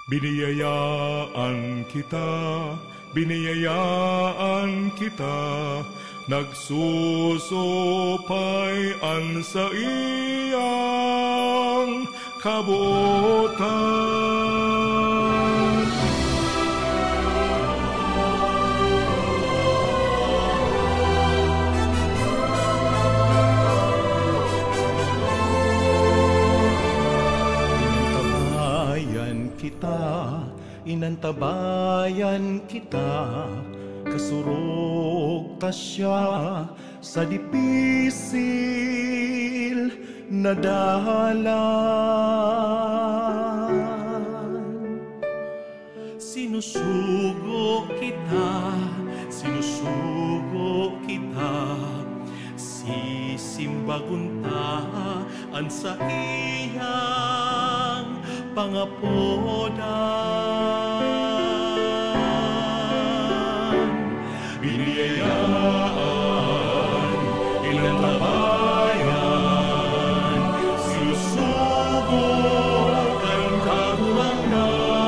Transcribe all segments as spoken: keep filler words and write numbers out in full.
Biniyayaan kita, biniyayaan kita, nagsusupay an saiyang kabotan. Inantabayan kita, inantabayan kita, kasurog ta siya sa dipisil na dalan. Sinusugo kita, sinusugo kita, sisimbagon ta an saiyang pangapodan. Biniyayaan, inantabayan, sinusugo kan Kagurangnan.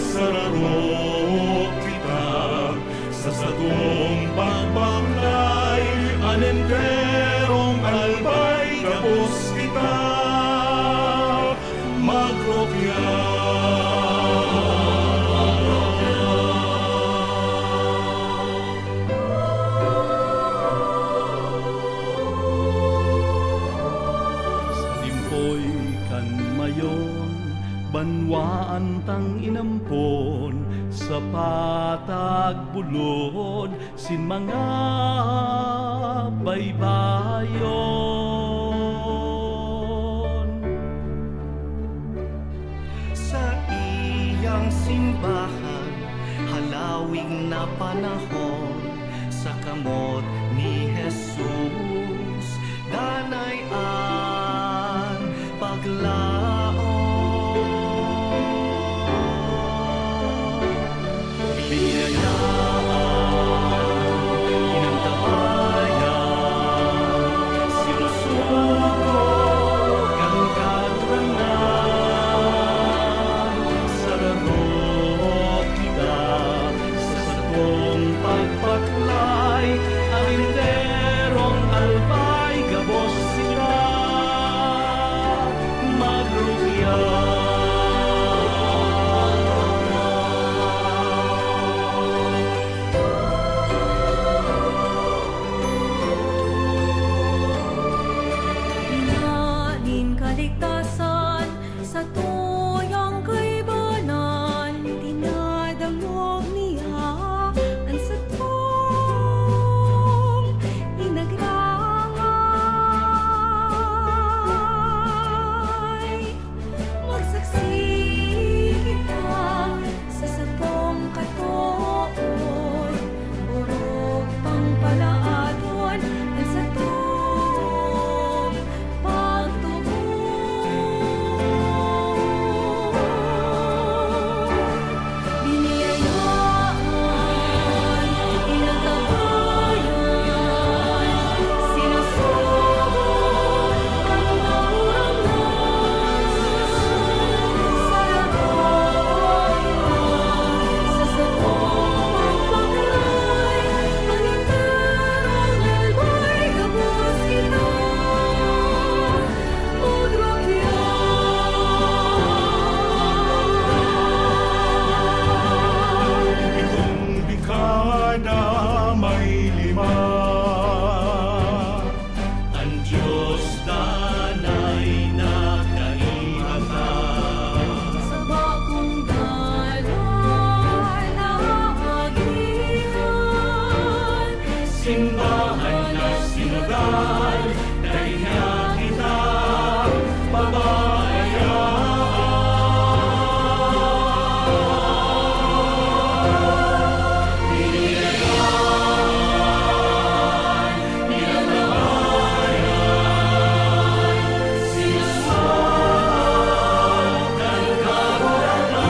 Sararo kita sa satong pagbaklay, an enterong albay gabos kita magrukya. Sa limpoy kan mayon, banwaan tang inampon, sa patag bulod sin mga baybayon. Saiyang simbahan, halawig na panahon, sa kamot ni Jesus, danay an paglaom. Biniyayaan, inantabayan, sinusugo kan Kagurangnan. Sararo kita sa satong pagbaklay, an enterong albay gabos kita magrukya. Ina nin kaligtasan, satuyang kaibanan, dinadangog niya an satong inagrahay. Magsaksi kita sa satong katood, orog pang palaadon an satong pagtubod. Biniyayaan, inantabayan, sinusugo kan Kagurangnan. Sararo kita sa satong pagbaklay, an enterong albay gabos kita magrukya. Pitong dekada may lima, an Dios danay nagkaiba ta. Sa bakong dalan na agihan, simbahan na sinodal, dai niya kita pababayaan. Biniyayaan, inantabayan, sinusugo kan Kagurangnan.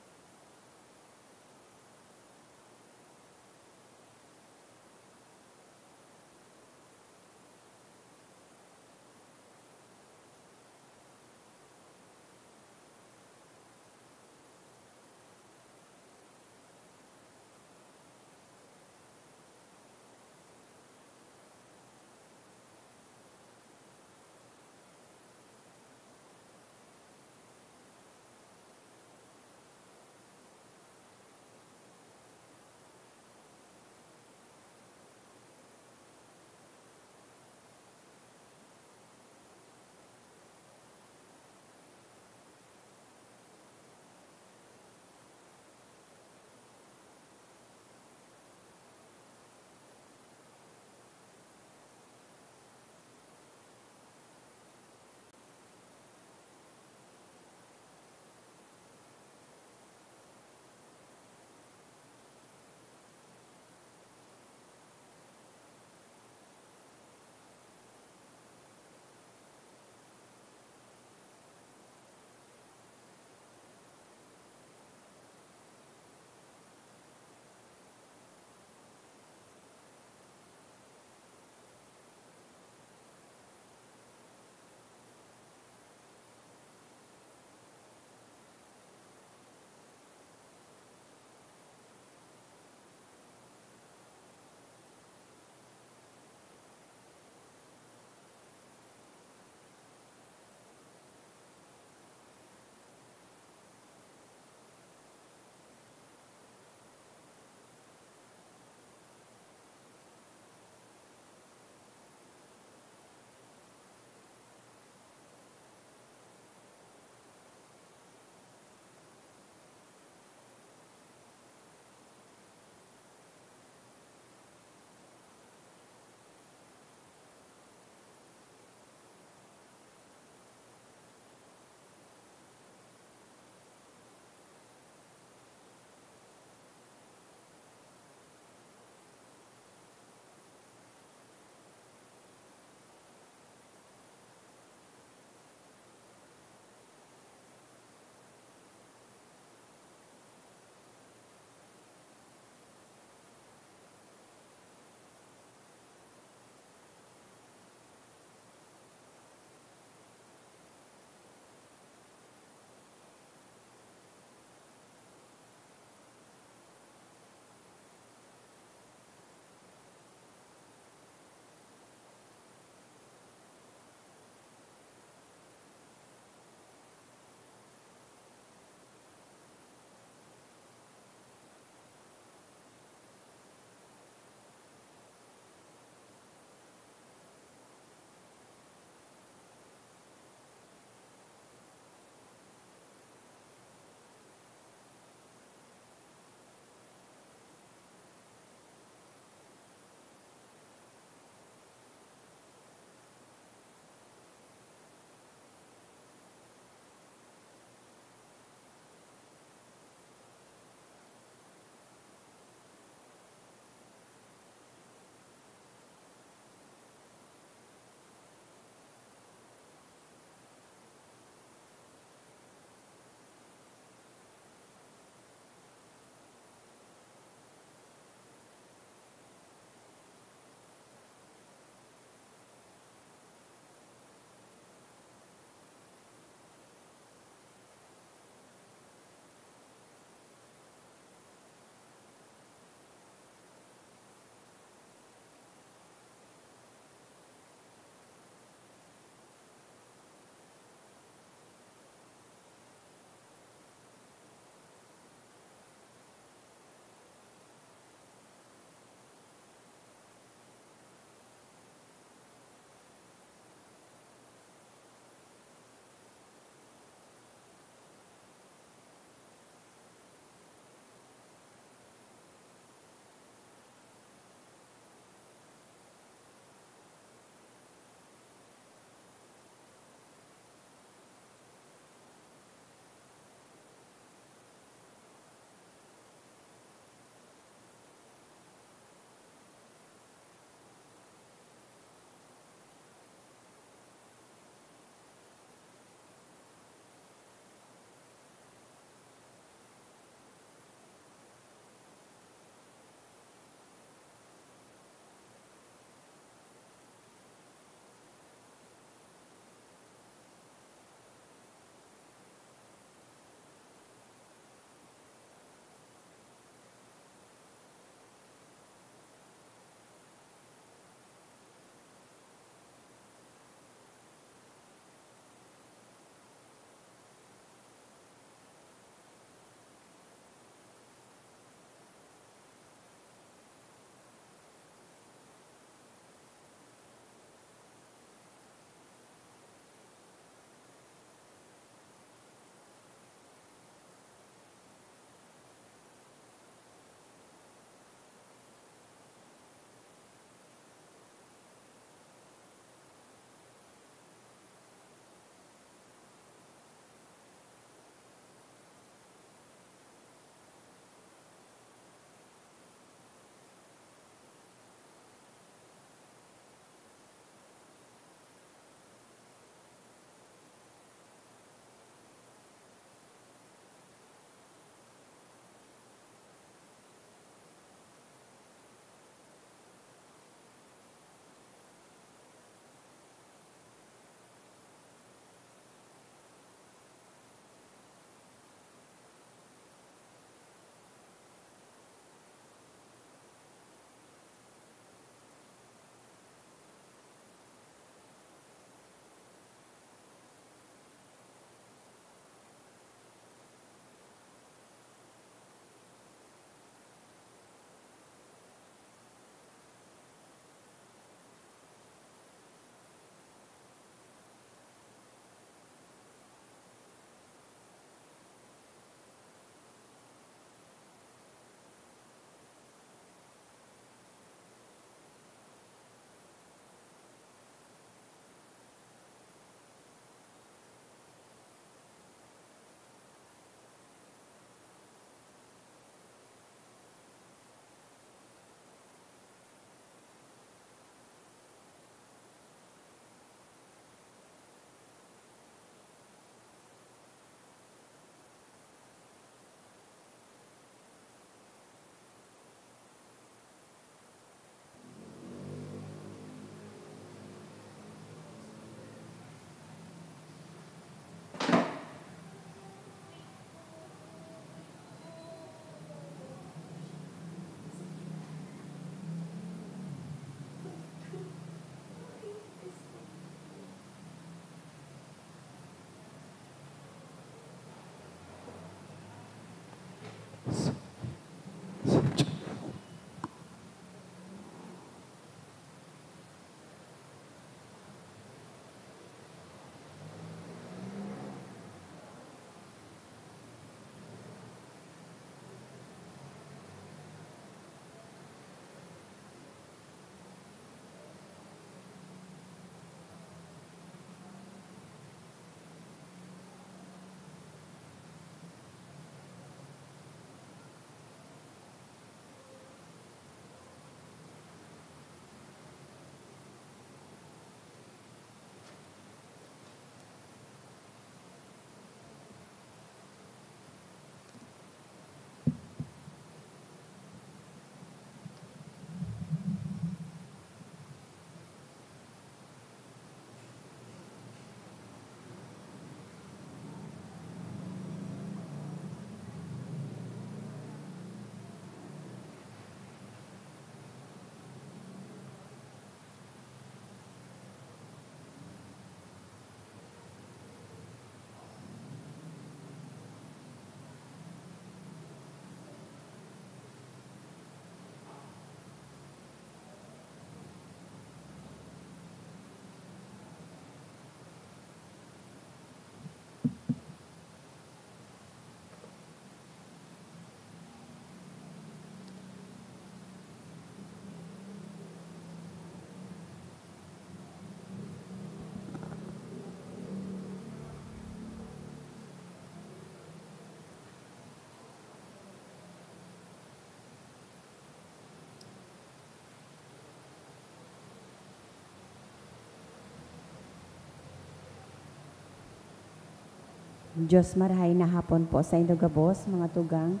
Diyos, marahay na hapon po saindo gabos, mga tugang.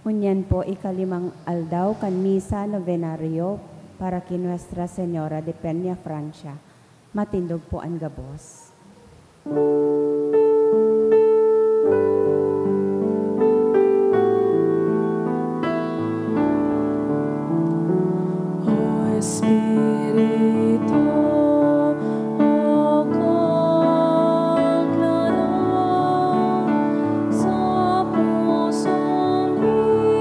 Ngunyan po, ikalimang aldaw kan Misa Novenario para ki Nuestra Señora de Peña, Francia. Matindog po an gabos. O Espiritu, o Kaglalang, sa pusong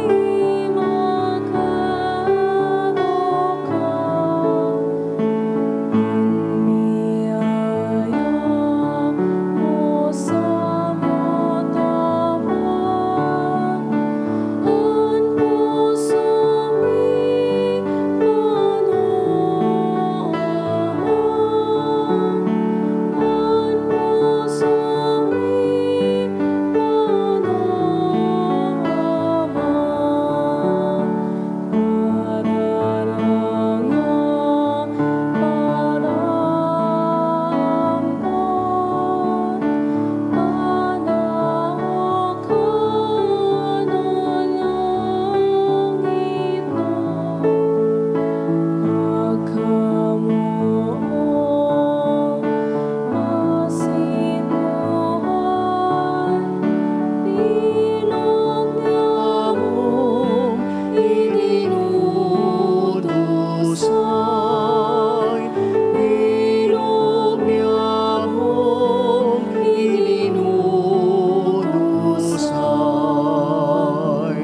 himag ka, an miyaya mo sa matawag, an pusong ipanawa, an pusong ipanawa. Asin buhay, bilog nyamong ininudusay, bilog nyamong ininudusay.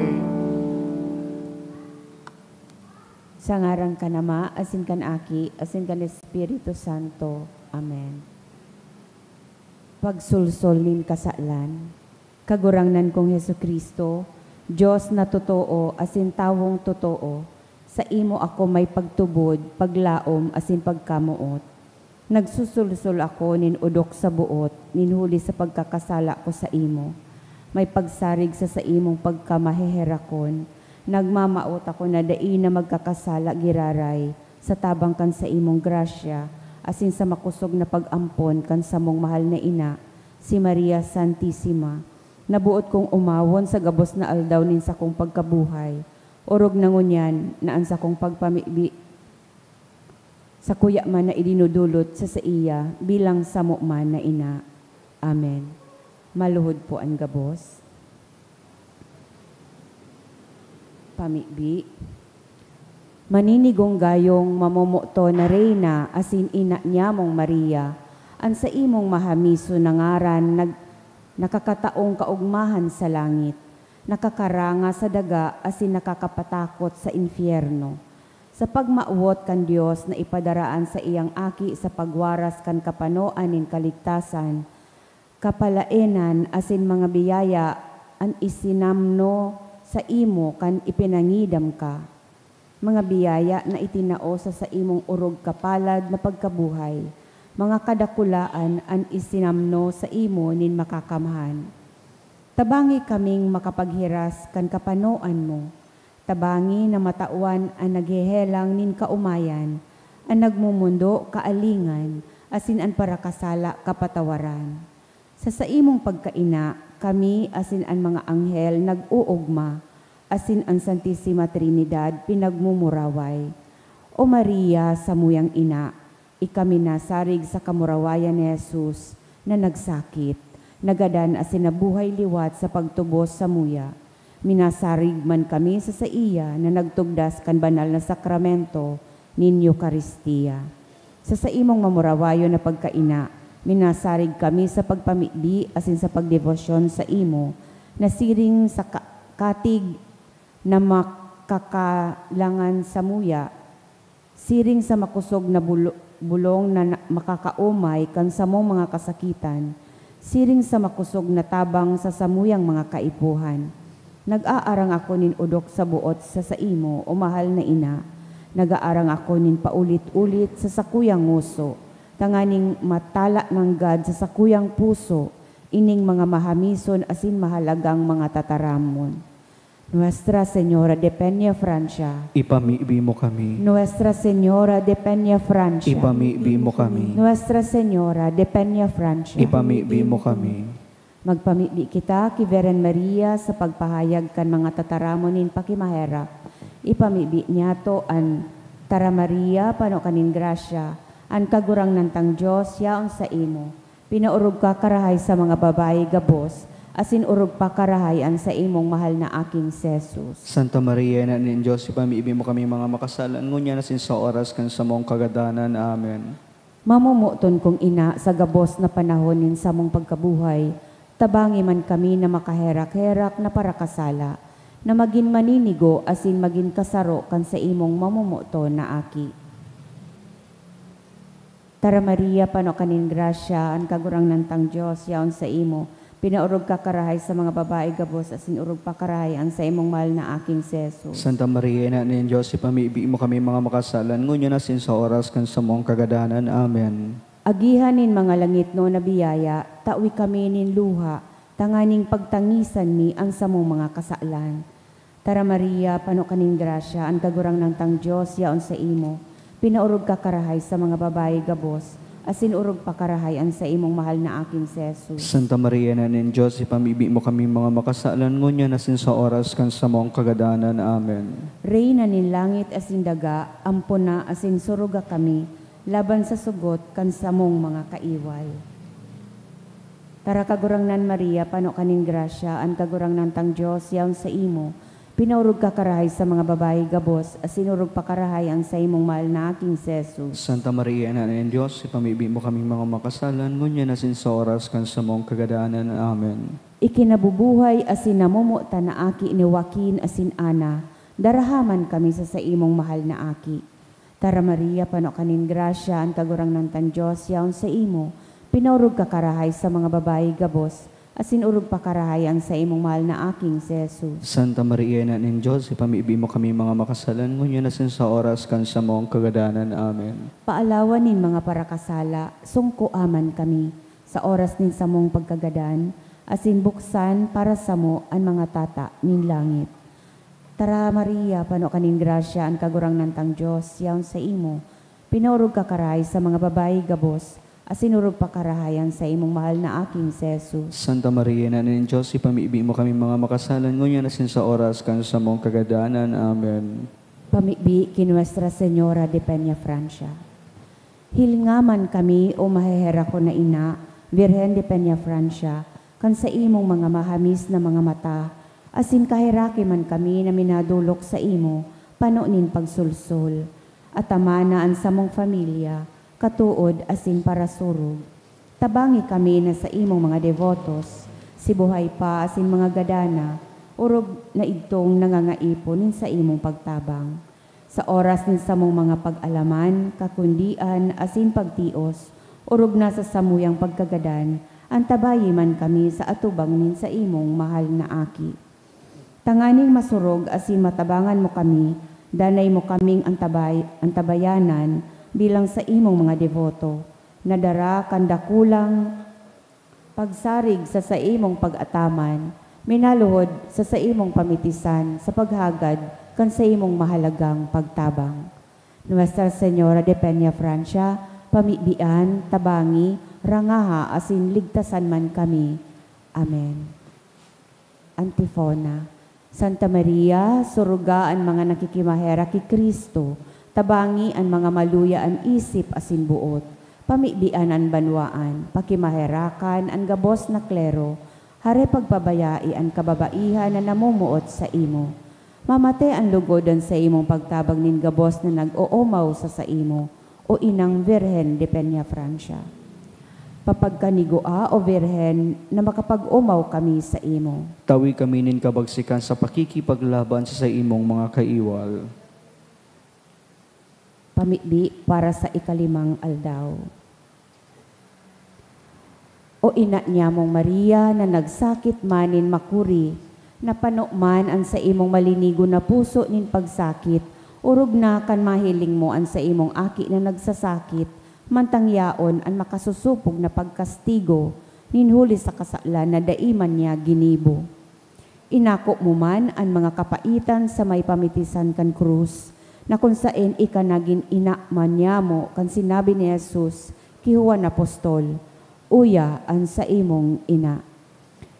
Sa ngaran kan Ama, asin kan Aki, asin kan Espiritu Santo. Amen. Pagsolsol nin kasalan. Kagurangnan kong Jesu-Cristo, Dios na totoo asin tawong totoo, saimo ako may pagtubod, paglaom, asin pagkamoot. Nagsusolsol ako nin odok sa boot, nin huli sa pagkakasala ko saimo. May pagsarig sa saimong pagkamaheherakon, nagmamawot ako na dai na magkakasala giraray sa tabang kan saimong grasya, asin sa makosog na pag-ampon kan samong mahal na ina, si Maria Santisima, na boot kong omawon sa gabos na aldaw nin sakong pagkabuhay, orog na ngunyan na an sakong pagpamibi sakuya man na idinudulot sa saiya bilang samo man na ina. Amen. Maluhod po an gabos. Pamibi. Maninigong gayong mamomoton na Reyna asin ina niyamong Maria, an saimong mahamiso na ngaran nag-, nakakataong kaogmahan sa langit. Nakakaranga sa daga asin nakakapatakot sa impyerno. Sa pagmawot kan Dios na ipadara an saiyang Aki sa pagwaras kan kapanoan nin kaligtasan, kapalaenan asin mga biyaya an isinamno saimo kan ipinangidam ka. Mga biyaya na itinao sa saimong orog kapalad na pagkabuhay, mga kadakulaan an isinamno saimo nin Makakamhan. Tabangi kaming makapaghiras kan kapanoan mo. Tabangi na matawan an naghehelang nin kaomayan, an nagmomondo kaalingan, asin an parakasala kapatawaran. Sa saimong pagkaina, kami asin an mga anghel nag-oogma, asin an Santisima Trinidad pinagmumuraway. O Maria, samuyang ina, ika minasarig sa kamurawayan ni Jesus na nagsakit, nagadan asin nabuhay liwat sa pagtubos samuya. Minasarig man kami sa saiya na nagtugdas kan banal na sakramento nin Eukaristia. Sa saimong mamurawayon na pagkaina, minasarig kami sa pagpamibi asin sa pagdebosyon saimo, na siring sa ka-, katig na makakalangan samuya, siring sa makosog na bulo-, bulong na na-, makakaomay kan samong mga kasakitan, siring sa makosog na tabang sa samuyang mga kaipuhan. Nag-aarang ako nin odok sa boot sa saimo, o mahal na ina. Nag-aarang ako nin paulit-ulit sa sakuyang ngoso, tanganing matala nanggad sa sakuyang puso ining mga mahamison asin mahalagang mga tataramon. Nuestra Señora de Peñafrancia. Ipamibi mo kami. Nuestra Señora de Peñafrancia. Ipamibi mo kami. Nuestra Señora de Peñafrancia. Ipamibi mo kami. Magpamibi kita ki Virgen Maria sa pagpahayag kan mga tataramon nin pakimaherak. Ipamibi niyato an Tara Maria, pano ka nin grasya, an Kagurangnan tang Dios yaon saimo. Pinaorog ka karahay sa mga babayi gabos, asin orog pa karahay an saimong mahal na Aking si Jesus. Santa Maria, Ina nin Dios, ipamibi mo kami mga makasalan, ngunyan asin sa oras kan samong kagadanan. Amen. Mamomoton kong ina, sa gabos na panahon nin samong pagkabuhay, tabangi man kami na makaherak-herak na parakasala, na magin maninigo asin magin kasaro kan saimong mamomoton na Aki. Tara, Maria, pano ka nin grasya, an Kagurangnan tang Dios yaon saimo. Pinaorog ka karahay sa mga babayi gabos, asin orog pa karahay an saimong mahal na Aking si Jesus. Santa Maria, Ina nin Dios, ipamibi mo kami mga makasalan, ngunyan asin sa oras kan samong kagadanan. Amen. Agihan nin mga langitnon na biyaya, tawi kami nin luha, tanganing pagtangisan mi an samong mga kasalan. Tara, Maria, pano ka nin grasya, an Kagurangnan tang Dios yaon saimo. Pinaorog ka karahay sa mga babayi gabos, asin orog pa karahay an saimong mahal na Aking si Jesus. Santa Maria, Ina nin Dios, ipamibi mo kami mga makasalan, ngunyan asin sa oras kan samong kagadanan. Amen. Reyna nin langit asin daga, ampona asin suruga kami, laban sa sugot kan samong mga kaiwal. Tara, Kagurangnan Maria, pano ka nin grasya, an Kagurangnan tang Dios yaon saimo. Pinaorog ka karahay sa mga babayi gabos, asin orog pa karahay an saimong mahal na Aking si Jesus. Santa Maria, Ina nin Dios, ipamibi mo kaming mga makasalan, ngunyan asin sa oras kan samong kagadanan. Amen. Ikinabubuhay asin namomotan na Aki ni Joaquin asin Ana, daraha man kami sa saimong mahal na Aki. Tara, Maria, pano ka nin grasya, an Kagurangnan tang Dios yaon saimo. Pinaorog ka karahay sa mga babayi gabos, asin orog pa karahay an saimong mahal na Aking si Jesus. Santa Maria, Ina nin Dios, ipamibi mo kami mga makasalan, ngunyan asin sa oras kan samong kagadanan. Amen. Paalawan nin mga parakasala, sungkoa man kami, sa oras nin samong pagkagadan, asin buksan para samo an mga tata nin langit. Tara, Maria, pano ka nin grasya, an Kagurangnan tang Dios yaon saimo. Pinaorog ka karahay sa mga babayi gabos, asin orog pa karahay an saimong mahal na Aking si Jesus. Santa Maria, Ina nin Dios, ipamibi mo kami mga makasalan, ngunyan asin sa oras kan samong kagadanan. Amen. Pamibi ki Nuestra Señora de Peñafrancia. Hilinga man kami, o maheherakon na ina, Birhen de Peñafrancia, kan saimong mga mahamis na mga mata, asin kaheraki man kami na minadolok saimo, pano nin pagsolsol, atamana an samong familia, katood asin parasurog. Tabangi kami na saimong mga debotos, si buhay pa asin mga gadana, orog na igtong nangangaipon nin saimong pagtabang. Sa oras nin samong mga pag-alaman, kakundian, asin pagtios, orog na sa samuyang pagkagadan, antabayi man kami sa atubang nin saimong mahal na Aki. Tanganing masurog asin matabangan mo kami, danay mo kaming antabay-, antabayanan bilang saimong mga deboto, na dara kan dakulang pagsarig sa saimong pag-ataman, minaluhod sa saimong pamitisan sa paghagad kan saimong mahalagang pagtabang. Nuestra Señora de Peña Francia, pamibian, tabangi, rangaha, asin ligtasan man kami. Amen. Antifona. Santa Maria, suruga an mga nakikimaherak ki Cristo, tabangi an mga maluya an isip asin boot, pamibian an banwaan, pakimaherakan an gabos na klero, hare pagpabayai an kababaihan na namomoot saimo. Mamate an lugod an saimong pagtabang nin gabos na nag-oomaw sa saimo, o Inang Birhen de Peña Francia. Papagkanigua, O Birhen, na makapag-omaw kami saimo. Tawi kami nin kabagsikan sa pakikipaglaban sa saimong mga kaiwal. Pamibi para sa ikalimang aldaw. O Ina niyamong Maria na nagsakit man nin makuri, napano man an saimong malinigon na puso nin pagsakit, orog na kan mahiling mo an saimong aki na nagsasakit, mantang yaon an makasosopog na pagkastigo nin huli sa kasalan na dai man niya ginibo. Inako mo man an mga kapaitan sa may pamitisan kan krus, na kun saen ika nagin ina man niamo kan sinabi ni Jesus ki Juan Apostol, "Uya an saimong ina."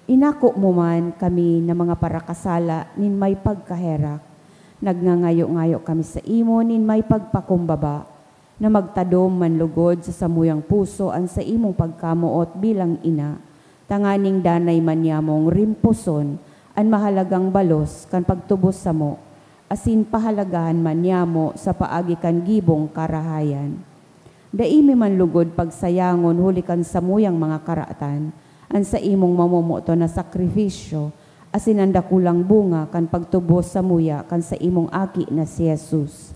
Inako mo man kami na mga parakasala nin may pagkaherak. Nagngangayo-ngayo kami saimo nin may pagpakumbaba, na magtadom man lugod sa samuyang puso an saimong pagkamoot bilang ina, tanganing danay man niamong rimposon an mahalagang balos kan pagtubos samo, asin pahalagahan man niamo sa paagi kan gibong karahayan. Dai mi man lugod pagsayangon huli kan samuyang mga karatan an saimong mamomoton na sakrifisyo, asin an dakulang bunga kan pagtubos samuya kan saimong Aki na si Jesus.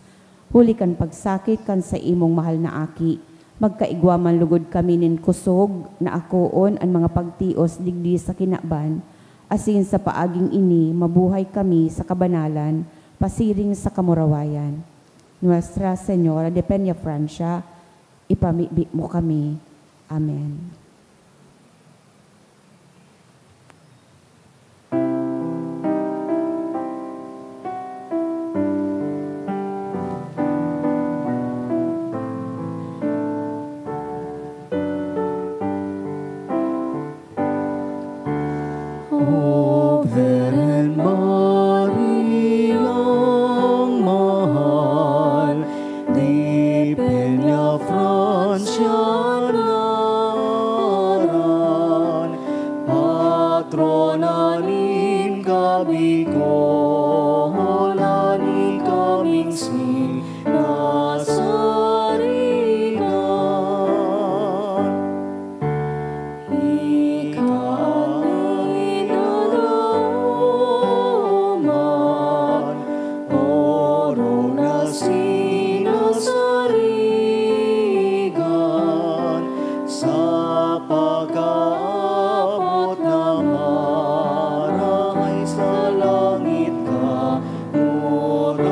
Huli kan pagsakit kan saimong mahal na Aki, magkaigwa man lugod kami nin kusog na akoon an mga pagtios digdi sa kinaban, asin sa paaging ini mabuhay kami sa kabanalan pasiring sa kamurawayan. Nuestra Señora de Peñafrancia, ipamibi mo kami. Amen. O Birhen Mariang mahal, di Peñafrancia ngaran, patrona nin kabikolan, ika mismo nasarigan. Ika an ginaraoman, orog na sinasarigan, sa pagkaabot na marahay sa langit ka, Morawan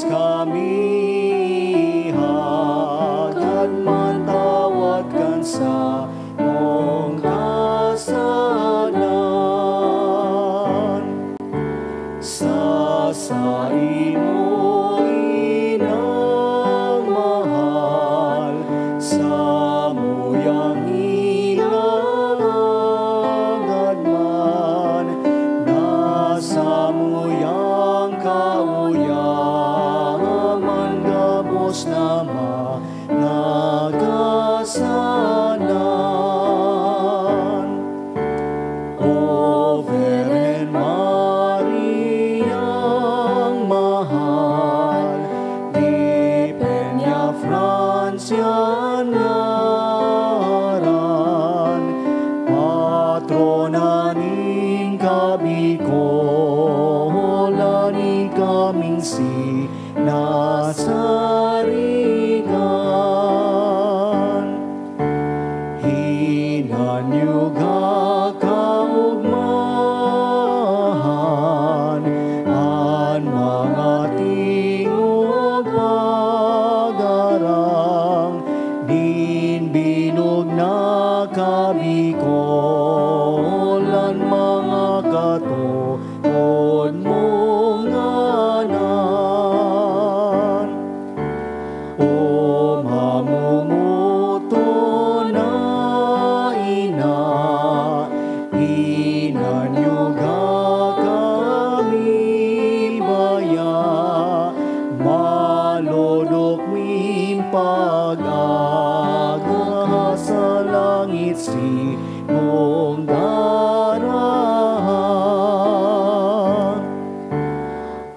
kami, hagad man tawad kan samong kasalan. Sa saimo, Inang mahal, samuyang hinangad man, na samuyang kauyaman gabos na mga kasalan. O Virgen Mariang mahal, di Peñafrancia an ngaran, patrona nin kabikolan, ikaming sinasarigan. Hinanyuga kaogmahan an mga tingog pagharang nin bilog na kabikolan, mga kato- -od mong ngaran. O mamomoton na ina, hinanyuga kami baya, malodok ming pag-aga sa langit si mong darahan.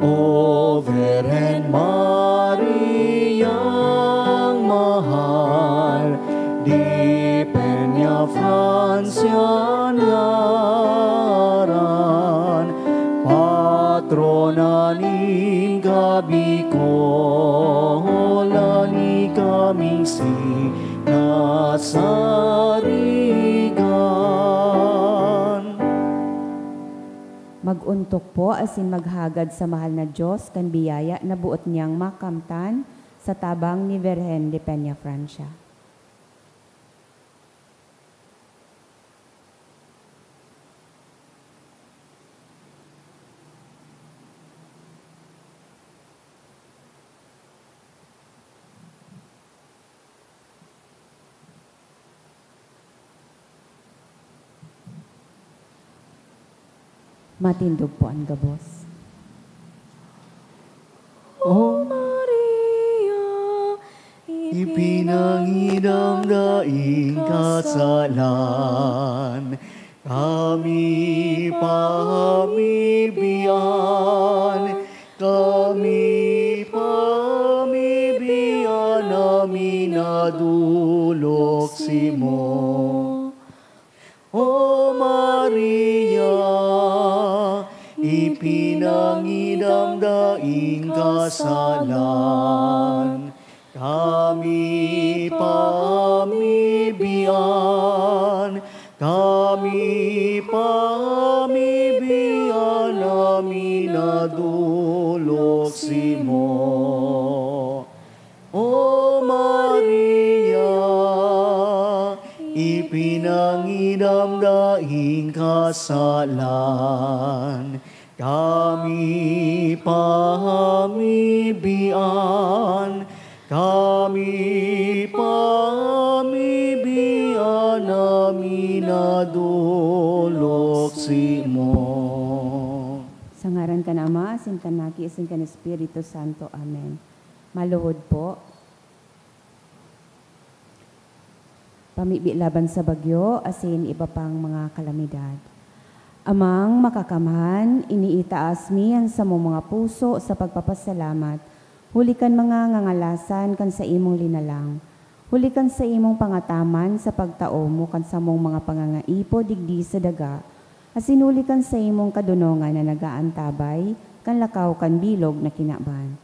O Virgen Mariang mahal, di Peñafrancia an ngaran, patrona nin kabikolan, ikaming sinasarigan. Mag-ontok po asin maghagad sa mahal na Dios kan biyaya na boot niyang makamtan sa tabang ni Virgen de Peñafrancia. Matindog po an gabos. O Maria, ipinangidam daing kasalan, kami pamibian, kami pamibian na minadolok simo. O Maria, ipinangidam daing kasalan, kami pamibian, kami pamibian na minadolok simo. O Maria, ipinangidam daing kasalan, kami pamibian, kami pamibian na minadolok simo. Sa ngaran kan Ama, asin kan Aki, asin kan Espiritu Santo. Amen. Maluhod po. Pamibi laban sa bagyo asin iba pang mga kalamidad. Amang Makakamhan, iniitaas mi an samong mga puso sa pagpapasalamat huli kan mga ngangalasan kan saimong linalang, huli kan saimong pangataman sa pagtao mo kan samong mga pangangaipo digdi sa daga, asin huli kan saimong kadonongan na nag-aantabay kan lakaw kan bilog na kinaban.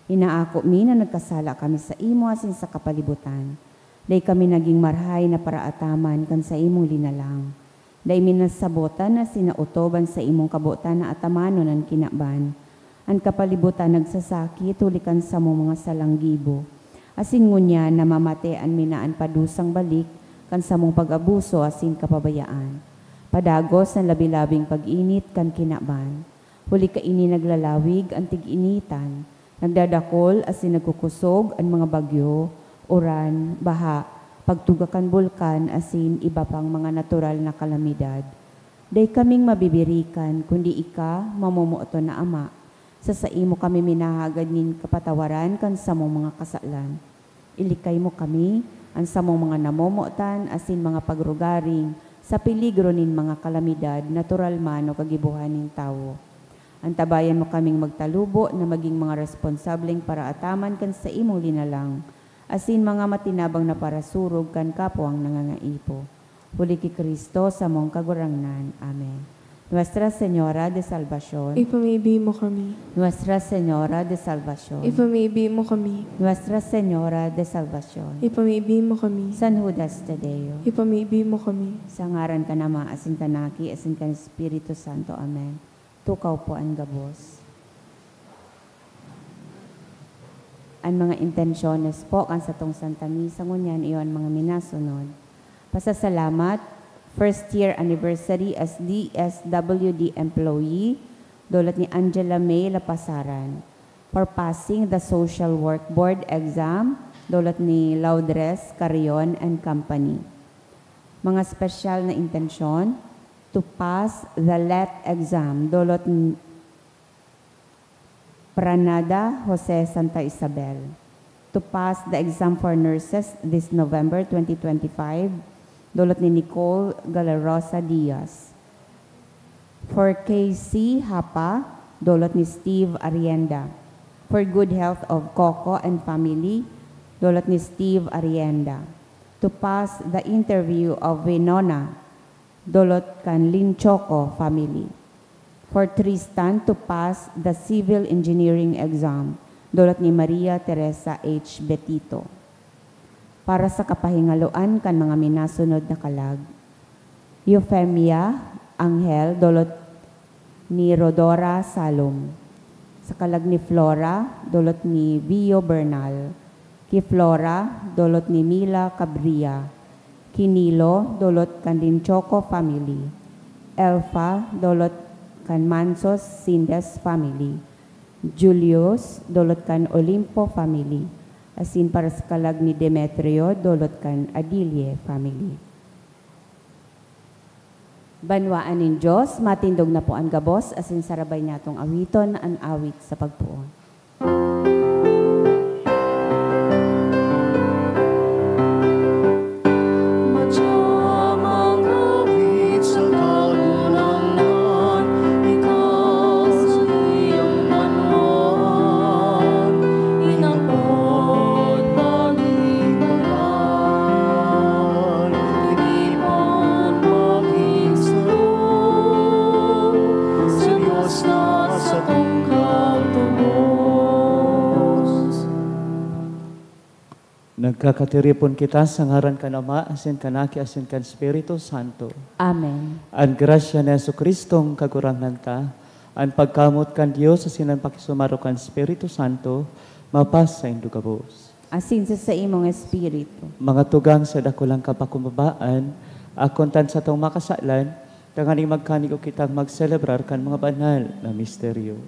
Inaako mi na nagkasala kami saimo asin sa kapalibutan. Dai kami nagin marahay na paraataman kan saimong linalang. Dai mi nasabotan asin naotob an saimong kabotan na atamanon an kinaban. An kapalibutan nagsasakit huli kan samong mga salang gibo, asin ngunyan namamate an minaan padusang balik kan samong pag-abuso asin kapabayaan. Padagos an labi-labing pag-init kan kinaban. Huli kaini naglalawig an tig-initan, nagdadakol asin nagkukosog an mga bagyo, uran, baha, pagtuga kan bulkan asin iba pang mga natural na kalamidad. Dai kaming mabibirikan, kundi ika, mamomoton na Ama. Sa saimo kami minahagad nin kapatawaran kan samong mga kasalan. Ilikay mo kami, an samong mga namomotan asin mga pagrugaring, sa peligro nin mga kalamidad, natural man o kagibohan nin tawo. Antabayan mo kaming magtalubo na magin mga responsableng paraataman kan saimong linalang, asin mga matinabang na parasurog kan kapwang nangangaipo. Huli ki Cristo, samong Kagurangnan. Amen. Nuestra Señora de Salvacion. Ipamibi mo kami. Nuestra Señora de Salvacion. Ipamibi mo kami. Nuestra Señora de Salvacion. Ipamibi mo kami. San Judas Tadeo. Ipamibi mo kami. Sa ngaran kan Ama, asin kan Aki, asin kan Espiritu Santo. Amen. Tukaw po an gabos. An mga intensyones po kan satong Santa Misa ngunyan iyo an mga minasunod. Pasasalamat, first year anniversary as D S W D employee, dulot ni Angela May Lapasaran. For passing the Social Work Board exam, dulot ni Laudres Carrion and Company. Mga espesyal na intensyon, to pass the let exam, dulot ni Pranada Jose Santa Isabel. To pass the exam for nurses this November twenty twenty-five, dulot ni Nicole Galarosa Diaz. For K C Hapa, dulot ni Steve Arienda. For good health of Coco and family, dulot ni Steve Arienda. To pass the interview of Winona, dulot kan Linchoco family. For Tristan to pass the civil engineering exam, dulot ni Maria Teresa H Betito. Para sa kapahingaloan kan mga minasunod na kalag, Eufemia Angel, dulot ni Rodora Salom. Sa kalag ni Flora, dulot ni Vio Bernal. Ki Flora, dulot ni Mila Cabria. Ki Nilo, dulot kan Linchoco family. Elfa, dulot kan Mansos Sindes family. Julius, dulot kan Olimpo family. Asin para sa kalag ni Demetrio, dulot kan Adilye family. Banwaan nin Dios, matindog na po an gabos, asin sarabay niyatong awiton an awit sa pagpoon. Nagkakatiripon kita sa ngaran kan Ama, asin kan Aki, asin kan Espiritu Santo. Amen. An grasya ni Jesu-Cristong Kagurangnan ta, an pagkamoot kan Dios, asin an pakisumaro kan Espiritu Santo, mapasaindo gabos. Asin sa saimong espiritu. Mga tugang, sa dakulang kapakumbabaan, akon tan satong mga kasalan, tanganing magkanigo kitang magselebrar kan mga banal na misteryo.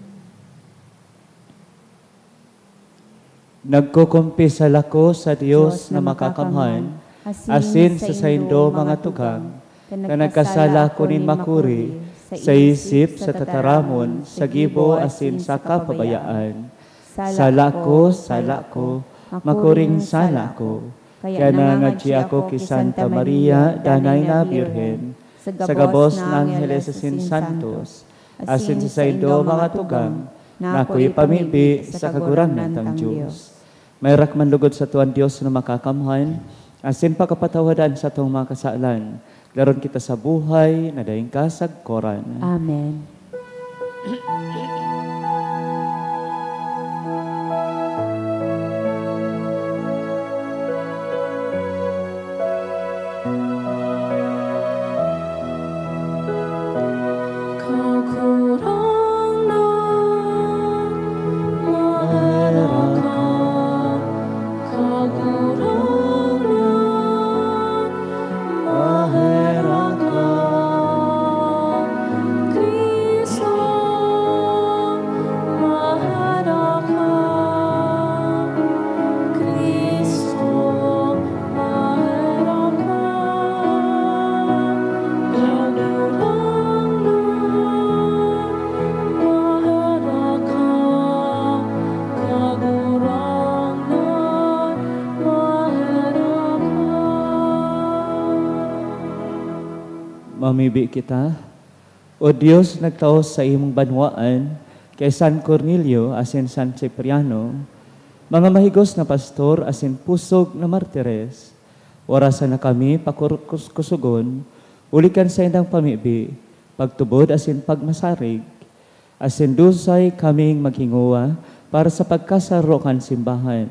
Nagkukumpisal ako sa Dios na makakamhan, asin sa saindo, mga tugang, na nagkasala ako nin makuri, sa isip, sa tataramon, sa gibo, asin sa kapabayaan. Sala ko, sala ko, makuring sala ko. Kaya nangangadyi ako ki Santa Maria, Danay na Birhen, sa gabos na angheles asin santos, asin sa saindo, mga tugang, na ako ipamibi sa Kagurangnan tang Dios. Maherak man lugod sato an Dios na makakamhan, asin pakapatawadan satong mga kasalan, laron kita sa buhay na daing kasagkoran. Amen. Mamibi kita. O Dios, nagtao sa imong banwaan kay San Cornelio asin San Cipriano, mga mahigos na pastor asin pusog na martires, warasan na kami pakurkus-kusogon huli kan saindang pamibi, pagtubod asin pagmasarig. Asin dusay kaming maghingowa para sa pagkasaro kan simbahan.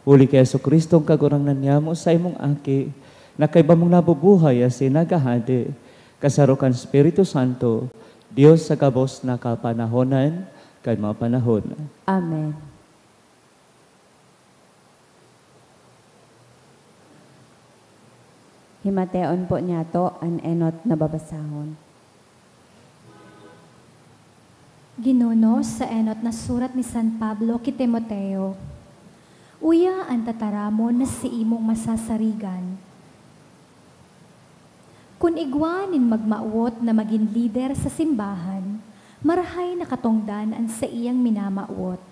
Huli ki Jesu-Cristong Kagurangnan niamo, sa imong Aki, na kaiba mong nabubuhay asin naghahade, kasaro kan Espiritu Santo, Dios sa gabos na kapanahonan kan mga panahon. Amen. Himateon po niyato an enot na babasahon. Ginuno sa enot na surat ni San Pablo ki Timoteo, uya an tataramon na siimong masasarigan. Kun igwa nin magmawot na magin lider sa simbahan, marahay na katongdan an saiyang minamawot.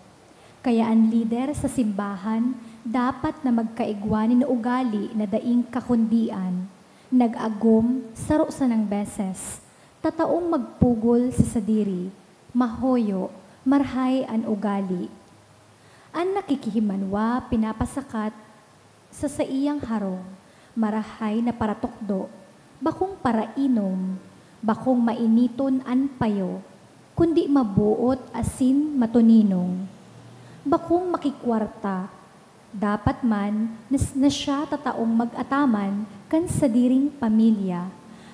Kaya an lider sa simbahan dapat na magkaigwa nin ugali na daing kakundian, nag-agom, saro sanang beses, tataong magpugol sa sadiri, mahoyo, marahay an ugali. An nakikihimanwa pinapasakat sa saiyang harong, marahay na paratukdo, bakong parainom, bakong mainiton an payo, kundi maboot asin matoninong. Bakong makikwarta, dapat man nas-, na siya tataong mag-ataman kan sadiring pamilya.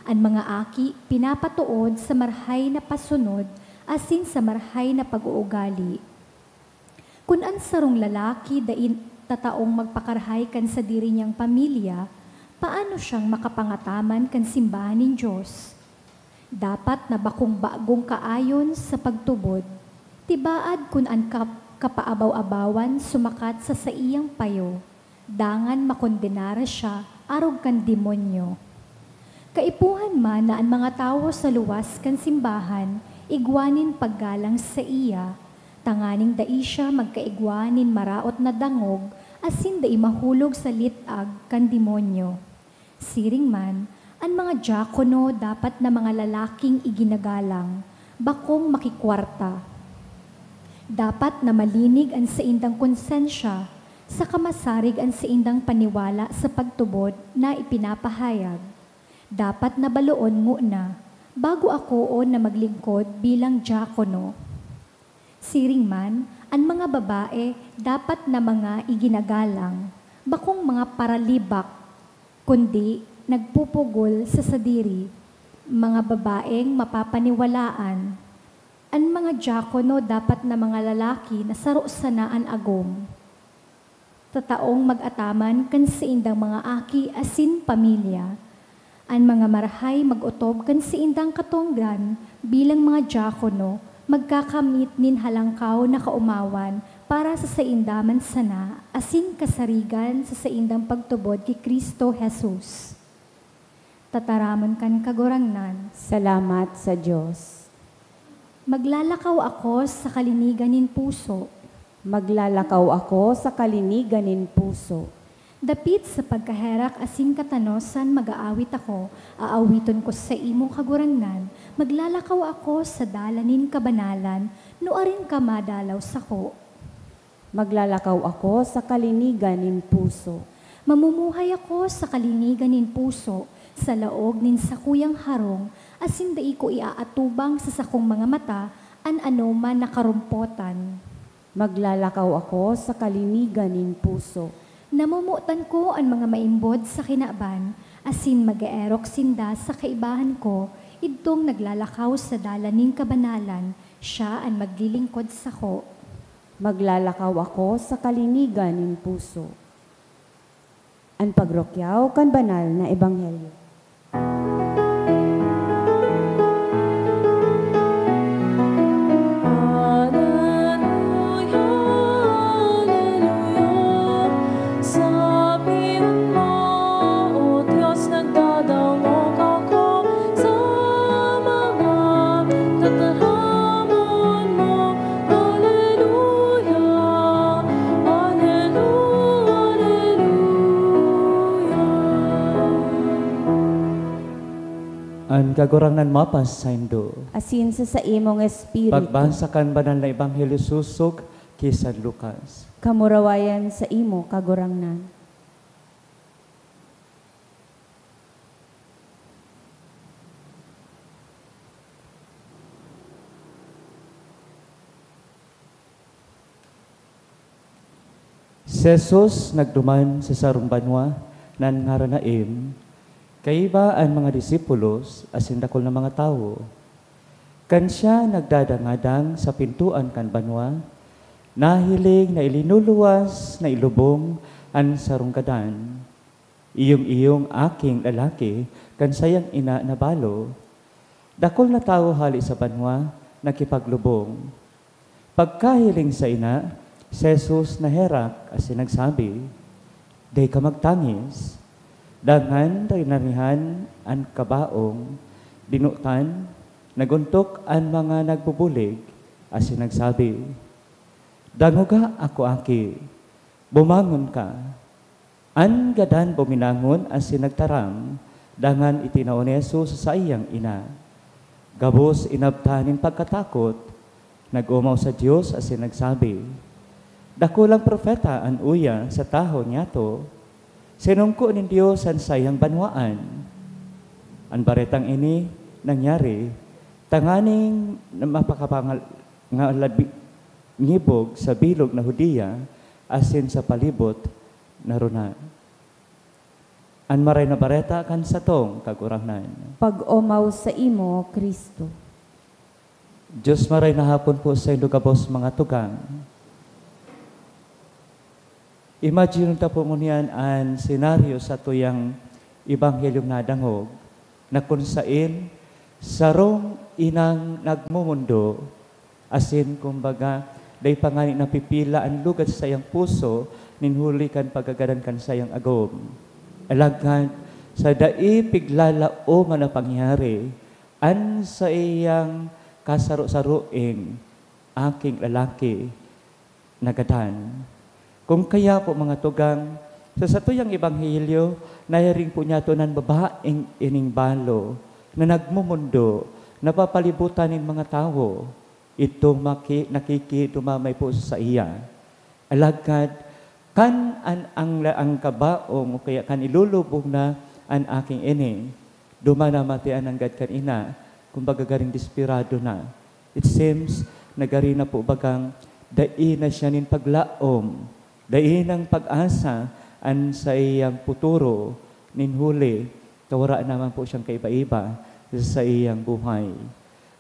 An mga aki pinapatood sa marahay na pasunod asin sa marahay na pag-uugali. Kun an sarong lalaki dai tataong magpakarahay kan sadiri niyang pamilya, paano siyang makapangataman kan simbahan nin Dios? Dapat na bakong bagong kaayon sa pagtubod, tibaad kun an kap-, kapaabaw-abawan sumakat sa saiyang payo, dangan makondenara siya arog kan demonyo. Kaipuhan man na an mga tawo sa luwas kan simbahan igwa nin paggalang saiya, tanganing dai siya magkaigwa nin maraot na dangog asin dai mahulog sa lit-ag kan demonyo. Siring man, an mga diakono dapat na mga lalaking iginagalang, bakong makikwarta. Dapat na malinig an saindang konsensya, saka masarig an saindang paniwala sa pagtubod na ipinapahayag. Dapat na baloon ngona, bago akoon na maglingkod bilang diakono. Siring man, an mga babae dapat na mga iginagalang, bakong mga paralibak, kundi nagpupugol sa sadiri, mga babaeng mapapaniwalaan. An mga diakono dapat na mga lalaki na saro sana an agom, tataong mag-ataman kan saindang mga aki asin pamilya. An mga marahay mag-otob kan saindang katongdan bilang mga diakono, magkakamit nin halangkaw na kaomawan para sa sainda man sana asin kasarigan sa saindang pagtubod ki Cristo Jesus. Tataramon kan Kagurangnan. Salamat sa Dios. Maglalakaw ako sa kalinigan nin puso. Maglalakaw ako sa kalinigan nin puso. Dapit sa pagkaherak asin katanosan mag-aawit ako, aawiton ko saimo, Kagurangnan, maglalakaw ako sa dalan nin kabanalan, nuarin ka madalaw sako. Maglalakaw ako sa kalinigan nin puso. Mamumuhay ako sa kalinigan nin puso, sa laog nin sakuyang harong, asin dai ko iaatubang sa sakong mga mata an anoman na karompotan. Maglalakaw ako sa kalinigan nin puso. Namomotan ko an mga maimbod sa kinaban, asin mag-eerok sinda sa kaibahan ko, idtong naglalakaw sa dalan nin kabanalan, siya an maglilingkod sako. Maglalakaw ako sa kalinigan nin puso. An pagrukyaw kan banal na ebanghelyo. Aleluya, aleluya, sabihan mo, O Dios, nagdadangog ako sa mga tataramon mo. Aleluya, aleluya, aleluya. Kagurangnan mapas saindo. Asin sa saimong espiritu. Pagbasa kan Banal na Ebanghelyo sosog ki San Lucas. Kamurawayan saimo, Kagurangnan. Si Jesus nagduman sa sarong banwa na an ngaran Nain. Kaiba an mga disipulos asin dakul na mga tawo. Kan siya nagdadangadang sa pintoan kan banwa, nahiling na ilinuluwas na ilubong an sarong gadan. Iyong-iyong aking lalaki kan saiyang ina na balo. Dakul na tawo hale sa banwa nakipaglubong. Pagkahiling sa ina, si Jesus naherak asin nagsabi, "Dai ka magtangis." Dangan rinarihan an kabaong, dinutan, naguntok an mga nagbubulig, asin nagsabi, "Dangoga ako, aki, bumangon ka." An gadan buminangon asin nagtaram, dangan itinao ni Jesus sa saiyang ina. Gabos inabtan nin pagkatakot, nag-omaw sa Dios asin nagsabi, "Dakulang propeta an uya sa tahaw niyato, sinongko nin Dios an saiyang banwaan." An baretang ini nangyari tanganing mapakapangal-, ngibog sa bilog na Judea asin sa palibot na rona. An Maray na Bareta kan satong Kagurangnan. Pag-omaw saimo, Cristo. Dios, maray na hapon po saindo gabos, mga tugang. Imagine ta po ngunyan an senaryo sa tuyang Ebanghelyong nadangog, na kun saen sarong inang nagmomondo, asin, kumbaga, dai pa ngani napipila an lugad sa saiyang puso nin huli kan pagkagadan kan saiyang agom. Alagad, sa dai piglalaoman na pangyayari, an saiyang kasaro-saroing aking lalaki nagadan. Kung kaya po, mga tugang, sa satuyang ebanghelyo, nahiring po niyato nan babaeng ining balo na nagmomondo, napapalibutan nin mga tawo. Itong maki-, nakikidumamay po sa saiya. Alagad, kan an, ang, ang kabaong o kaya kan ilulubong na an aking ini, duman namatian nanggad kan ina, kumbaga, garing desperado na. It seems na gari na po bagang dai na siya nin paglaom, dai nang pag-asa an saiyang puturo, nin huli ta wara naman po siyang kaiba-iba sa saiyang buhay.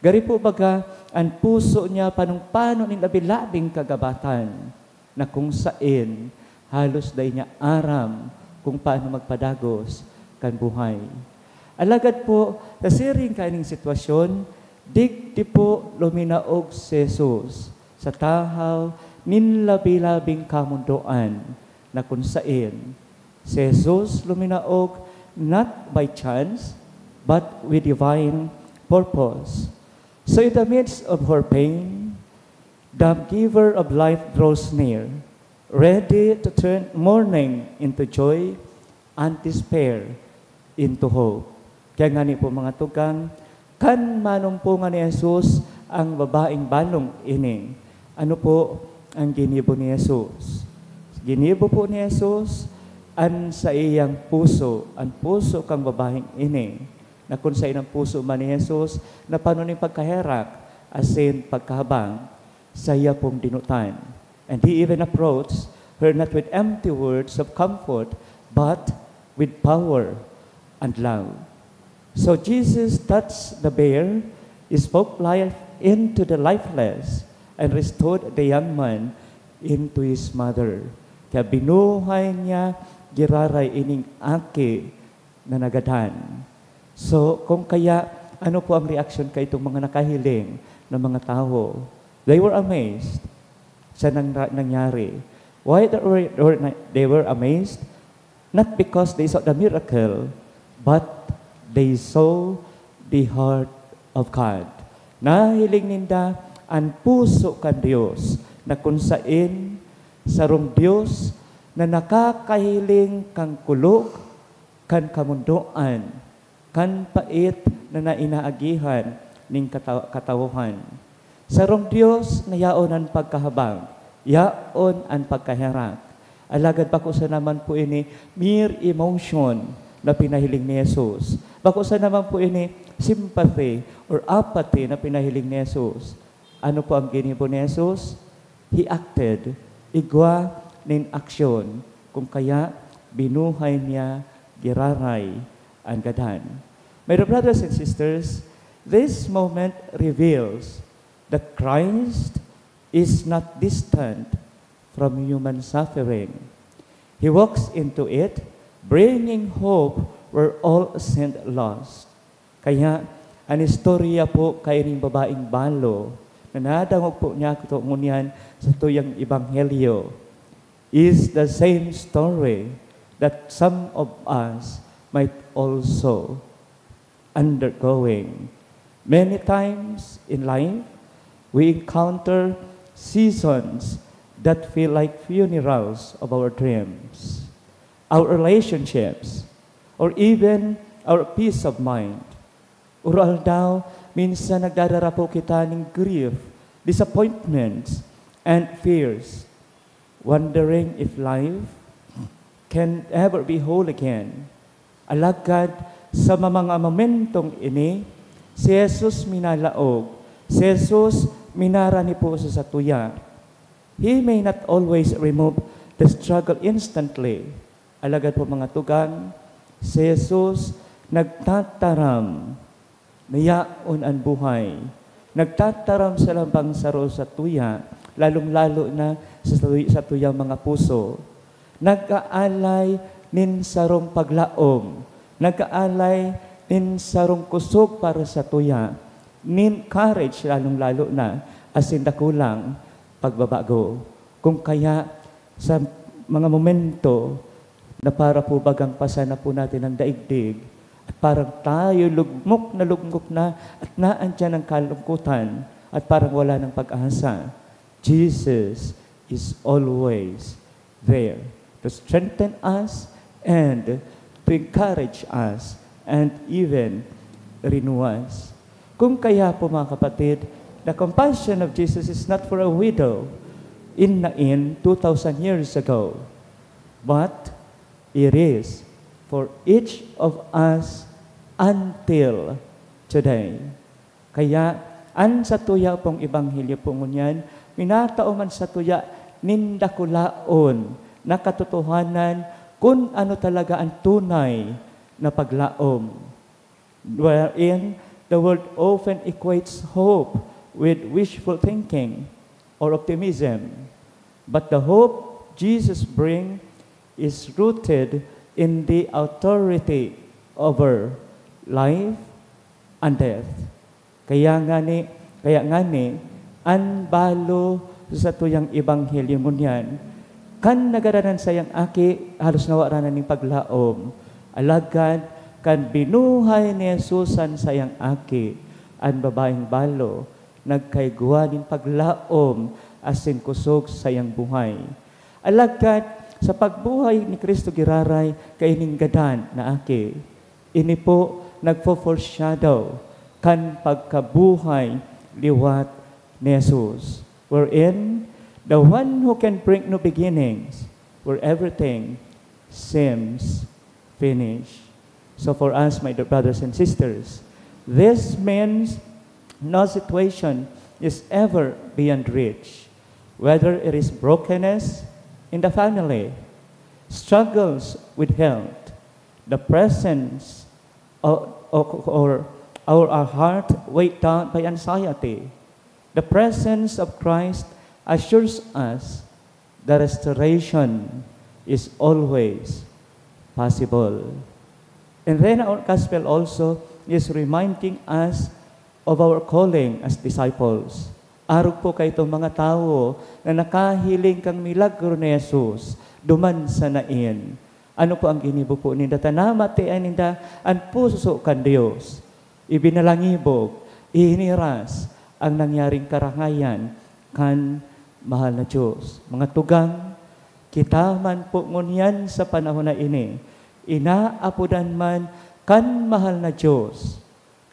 Gari po baga an puso niya panong-pano nin labi-labing kagabatan, na kung saen halos dai niya aram kung paano magpadagos kan buhay. Alagad po, sa siring kaining sitwasyon, digdi po luminaog si Jesus sa tahaw nin labi-labing kamondoan, na kun saen si Jesus luminaog not by chance, but with divine purpose. So in the midst of her pain, the Giver of life draws near, ready to turn mourning into joy and despair into hope. Kaya ngani po, mga tugang, kan manumpongan ni Jesus ang babaeng balong ini, ano po ang ginibo ni Jesus? Ginibo po ni Jesus an saiyang puso, an puso kan babaeng ini, na kun saen an puso man ni Jesus napano nin pagkaherak asin pagkahabang, saiya pong dinutan. And he even approached her not with empty words of comfort, but with power and love. So Jesus touched the bier, spoke life into the lifeless, and restored the young man into his mother. Kaya binuhay niya giraray ining aki na nagadan. So, kung kaya, ano po ang reaksyon kaitong mga nakahiling na mga tawo? They were amazed sa nang-, nangyari. Why they were, were na-, they were amazed? Not because they saw the miracle, but they saw the heart of God. Nahiling ninda an puso kan Dios, na kun saen sarong Dios na nakakahiling kan kulog kan kamondoan, kan pait na nainaagihan nin kata-, katawohan. Sarong Dios na yaon an pagkahabag, yaon an pagkaherak. Alagad bako sana man po ini mere emotion na pinahiling ni Jesus. Bako sana man po ini sympathy or apathy na pinahiling ni Jesus. Ano po ang ginibo ni Jesus? He acted, igwa nin aksyon, kung kaya binuhay niya giraray an gadan. My dear brothers and sisters, this moment reveals that Christ is not distant from human suffering. He walks into it, bringing hope where all seemed lost. Kaya, an istorya po kaining babaeng balo na nadangog po niya kato ngunyan sa tuyang ebanghelyo is the same story that some of us might also undergoing. Many times in life, we encounter seasons that feel like funerals of our dreams, our relationships, or even our peace of mind. Uro-aldaw, minsan nagdadara po kita nin grief, disappointments, and fears, wondering if life can ever be whole again. Alagad sa mga momentong ini, si Jesus minalaog, si Jesus minarani po sa satuya. He may not always remove the struggle instantly. Alagad po, mga tugang, si Jesus nagtataram na yaon an buhay. Nagtataram sa lambang saro sa tuya, lalong-lalo na sa, sa tuyang mga puso. Nag-aalay nin sarong paglaom, nag-aalay nin sarong kusog para sa tuya, nin courage lalong-lalo na, asin dakulang pagbabago. Kung kaya, sa mga momento na para po bagang pasa na po natin ang daigdig, at parang tayo lugmok na lugmok na, at naandiyan ang kalungkutan, at parang wala ng pag-asa, Jesus is always there to strengthen us and to encourage us and even renew us. Kung kaya po, mga kapatid, the compassion of Jesus is not for a widow in Nain two thousand years ago, but it is for each of us until today. Kaya, an satuya pong ebanghelyo po ngunyan, minatao man satuya nin dakulaon na katotohanan kun ano talaga an tunay na paglaom, wherein the world often equates hope with wishful thinking or optimism. But the hope Jesus brings is rooted in the authority over life and death. Kaya ngani, kaya ngani, an balo sa satuyang ebanghelyo ngunyan, kan nagadan an saiyang aki, halos nawara na nin paglaom. Alagad kan binuhay ni Jesus an saiyang aki, an babaeng balo nagkaigwa nin paglaom asin kusog sa saiyang buhay. Alagad sa pagbuhay ni Cristo giraray kaining gadan na aki, ini po nagfo-foreshadow kan pagkabuhay liwat ni Jesus, wherein the one who can bring new beginnings where everything seems finished. So for us, my dear brothers and sisters, this means no situation is ever beyond reach, whether it is brokenness in the family, struggles with health, the presence or, or, or our, our heart weighed down by anxiety. The presence of Christ assures us the restoration is always possible. And then our gospel also is reminding us of our calling as disciples. Arog po kaitong mga tawo na nakahiling kan milagro ni Jesus duman sa Nain. Ano po ang ginibo po ninda? Ta namatian ninda an puso kan Dios. Ibinalangibog, ihiniras ang nangyaring karangayan kan mahal na Dios. Mga tugang, kita man po ngunyan sa panahon na ini, inaapodan man Kan mahal na Dios,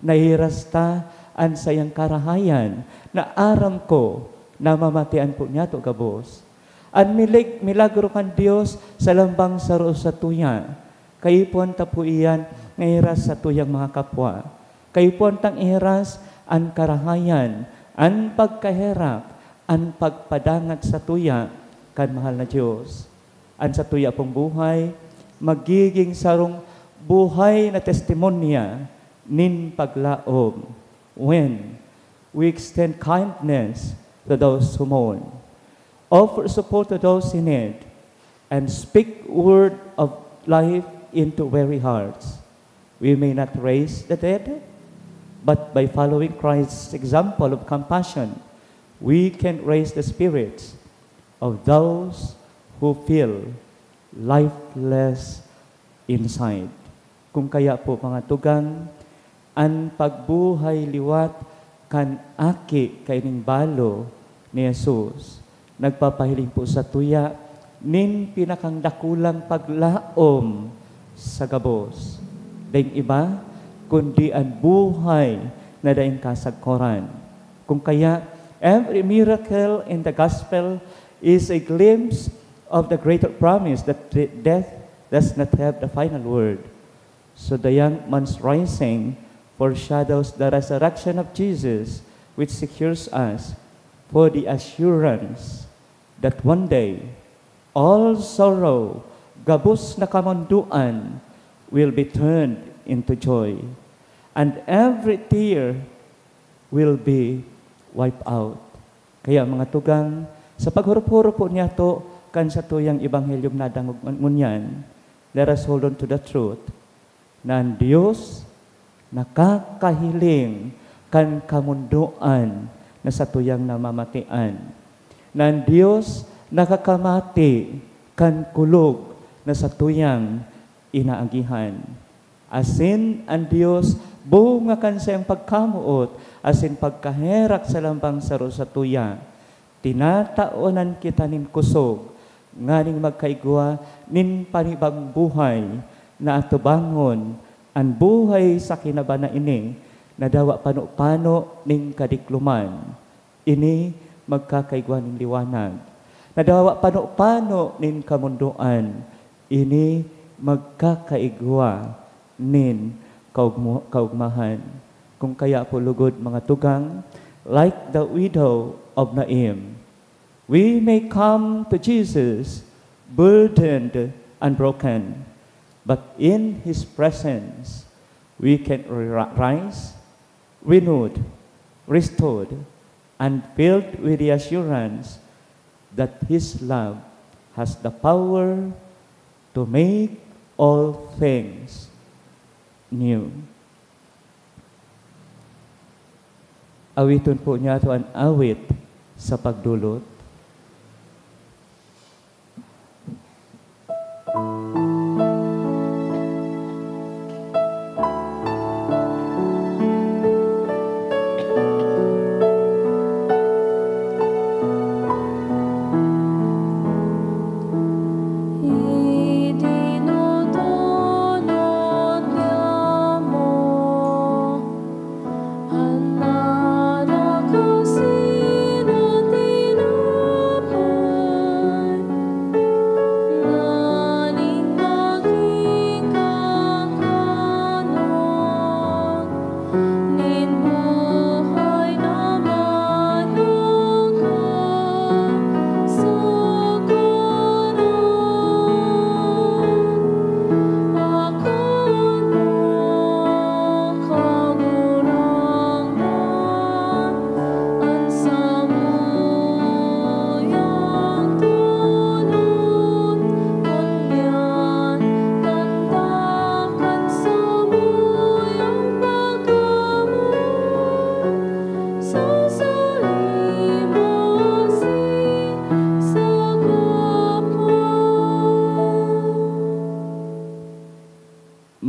nahiras ta an saiyang karahayan na aram ko na mamatian po niyato gabos. An milig-, milagro kan Dios sa lambang saro sa tuya, kaipuhan ta po iyan nga ihiras sa tuyang mga kapwa. Kaipuhan tang ihiras an karahayan, an pagkaherak, an pagpadangat sa tuya kan mahal na Dios. An satuya pong buhay magiging sarong buhay na testimonya nin paglaom when we extend kindness to those who mourn, offer support to those in need, and speak word of life into weary hearts. We may not raise the dead, but by following Christ's example of compassion, we can raise the spirits of those who feel lifeless inside. Kung kaya po, mga tugang, an pagbuhay liwat kan aki kaining balo ni Jesus nagpapahiling po sa tuya nin pinakang dakulang paglaom sa gabos. Daing iba, kundi an buhay na daing kasagkoran. Kung kaya, every miracle in the gospel is a glimpse of the greater promise that de-, death does not have the final word. So the young man's rising foreshadows the resurrection of Jesus, which secures us for the assurance that one day all sorrow, gabos na kamondoan, will be turned into joy, and every tear will be wiped out. Kaya, mga tugang, sa paghurup-hurup po niyato kan satuyang ebanghelyong nadangog ngun-, ngunyan, let us hold on to the truth na an Dios nakakahiling kan kamondoan na satuyang namamatian, na an Dios nakakamati kan kulog na satuyang inaagihan. Asin an Dios, bunga kan saiyang pagkamoot asin pagkaherak sa lambang saro sa tuya, tinataonan kita nin kosog nganing magkaigwa nin panibagong buhay na atubangon an buhay sa kinaban na ini na dawa pano-pano nin kadikloman. Ini magkakaigwa nin liwanag. Na dawa pano-pano nin kamondoan. Ini magkakaigwa nin kaugmo-, kaugmahan. Kung kaya po lugod, mga tugang, like the widow of Naim, we may come to Jesus burdened and broken, but in His presence, we can ri-, rise, renewed, restored, and filled with the assurance that His love has the power to make all things new. Awiton po niyato an awit sa pagdolot.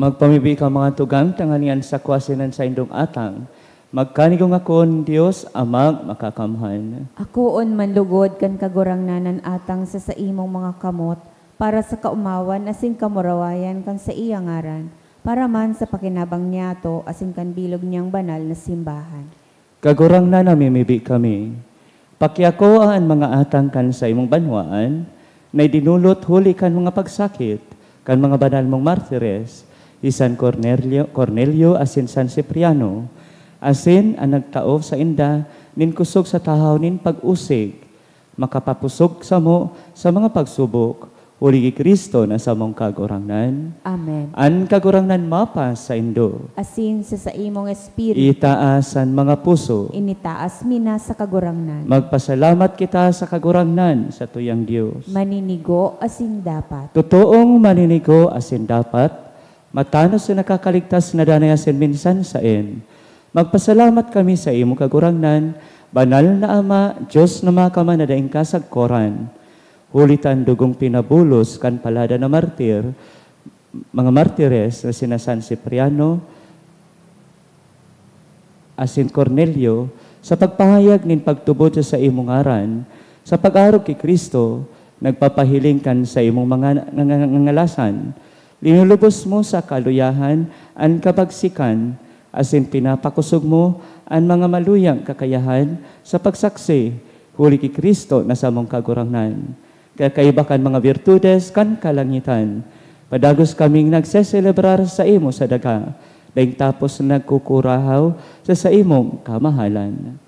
Magpamibi ka, mga tugang, tanganing an sakwa asin an saindong atang magkanigong akon, Dios Amang Makakamhan. Akoon man lugod kan Kagurangnan an atang sa saimong mga kamot, para sa kaomawan asin kamurawayan kan saiyang ngaran, Para man sa pakinabang niyato asin kan bilog niyang banal na simbahan. Kagurangnan, namimibi kami. Pakiakoa an mga atang kan saimong banwaan na idinolot huli kan mga pagsakit kan mga banal mong martires, hi San Cornelio, Cornelio asin San Cipriano, asin an nagtao sainda nin kosog sa tahaw nin pag-osig, makapapusog samo sa mga pagsubok, huli ki Cristo na samong Kagurangnan. Amen. An Kagurangnan mapasaindo. Asin sa saimong espiritu. Itaas an mga puso. Initaas mi na sa Kagurangnan. Magpasalamat kita sa Kagurangnan, satuyang Dios. Maninigo asin dapat. Totoong maninigo asin dapat, matanos na nakakaligtas na danay asin minsan saen. Magpasalamat kami sa imo, Kagurangnan, Banal na Ama, Dios na Makaman na daing kasagkoran. Huli ta an dugong pinabulos kan palada na martir, mga martires na sina San Cipriano asin Cornelio, sa pagpahayag nin pagtubod sa saimong ngaran, sa pag-arog ki Cristo, nagpapahiling kan saimong mga nga-, nga-, nga-, ngangalasan. Linulubos mo sa kaluyahan an kabagsikan, asin pinapakosog mo an mga maluyang kakayahan sa pagsaksi, huli ki Cristo na samong Kagurangnan. Kaya kaiba kan mga birtudes kan kalangitan, padagos kaming nagseselebrar saimo sa daga, daing tapos nagkukurahaw sa saimong kamahalan.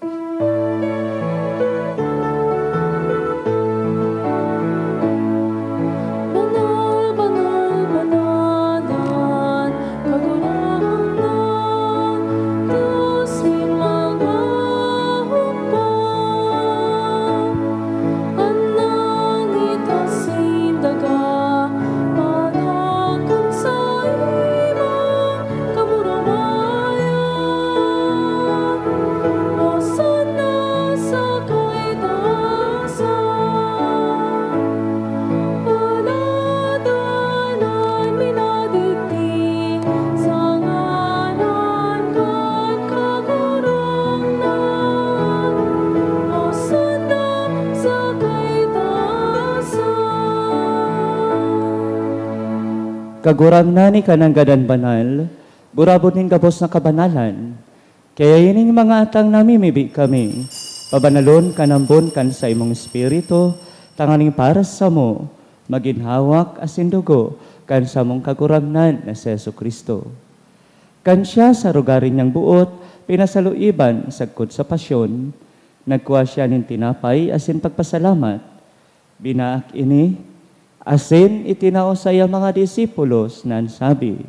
Banal, banal, banal an Kagurangnan, Dios nin mga hukman. An langit asin daga, panakan sa imo kamurawayan. Hosanna sa kaitaasan. Paladan an minadigdi sa ngaran kan Kagurangnan. Hosanna sa kaitaasan. Kagurangnan, ika nanggad an banal, burabod nin gabos na kabanalan. Kaya ining mga atang namimibi kami, pabanalon kan ambon kan saimong Espiritu, tanganing para samo magin hawak asin dugo kan samong Kagurangnan na si Jesu-Cristo. Kan siya sa arogarin niyang boot pinasaluiban sagkod sa pasyon, nagkua siya nin tinapay asin pagpasalamat, binaak ini, asin itinao sa iya mga disipulos na an sabi,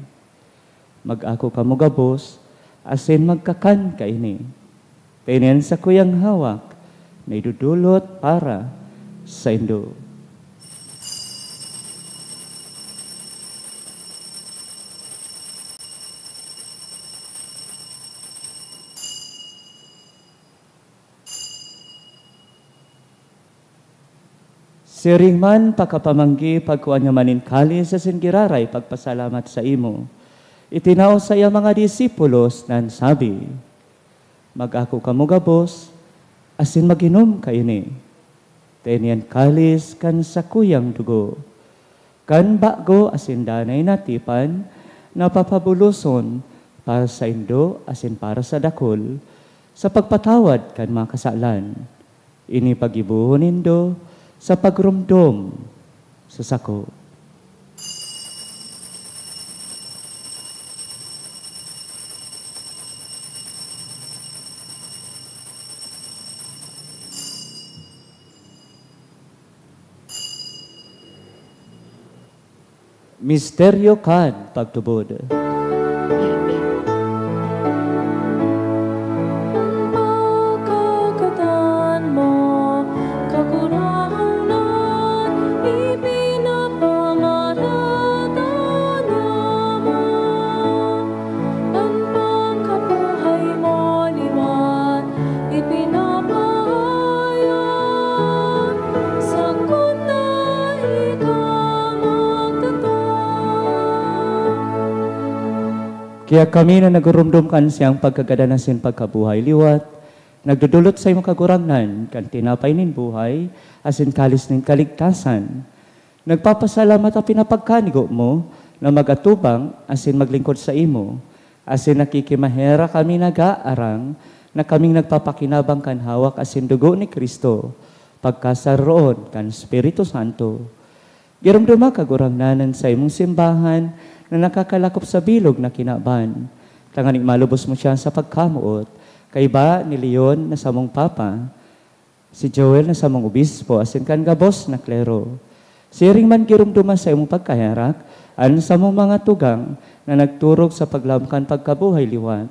"Mag-ako kamo gabos asin magkakan kaini. Ta ini an sakuyang hawak na idodolot para saindo." Siring man, pakapamanggi, pagkua niya man nin kalis asin giraray pagpasalamat saimo. Itinao sa iya mga disipulos na an sabi, "Mag-ako kamo gabos asin mag-inom kaini. Ta ini an kalis kan sakuyang dugo, kan bago asin danay na tipan na papabuloson para saindo asin para sa dakul, sa pagpatawad kan mga kasalan. Ini paggibohon nindo sa pagromdom sa sako." Misteryo kan pagtubod. An pagkagadan mo, Kagurangnan, ipinapangaran ta niyaman. An pagkabuhay mo liwat ipinapahayag, sagkod na ika magtatao. Kaya kami na nagurumdom kan siyang pagkagadan asin pagkabuhay liwat, nagdodolot sa imo, Kagurangnan, kan tinapay nin buhay asin kalis nin kaligtasan. Nagpapasalamat ta pinapagkanigo mo na mag-atubang asin maglingkod saimo, asin nakikimaherak kami nag-aarang na kaming nagpapakinabang kan hawak asin dugo ni Cristo, pagkasararoon kan Espiritu Santo. Giromdoma, Kagurangnan, an saimong simbahan na nakakalakop sa bilog na kinaban, tanganing malubos mo siya sa pagkamoot, kaiba ni Leon na samong Papa, si Joel na samong obispo, asin kan gabos na klero. Siring man giromdoma sa imong pagkaherak an samong mga tugang na nagturog sa paglaom kan pagkabuhay liwat,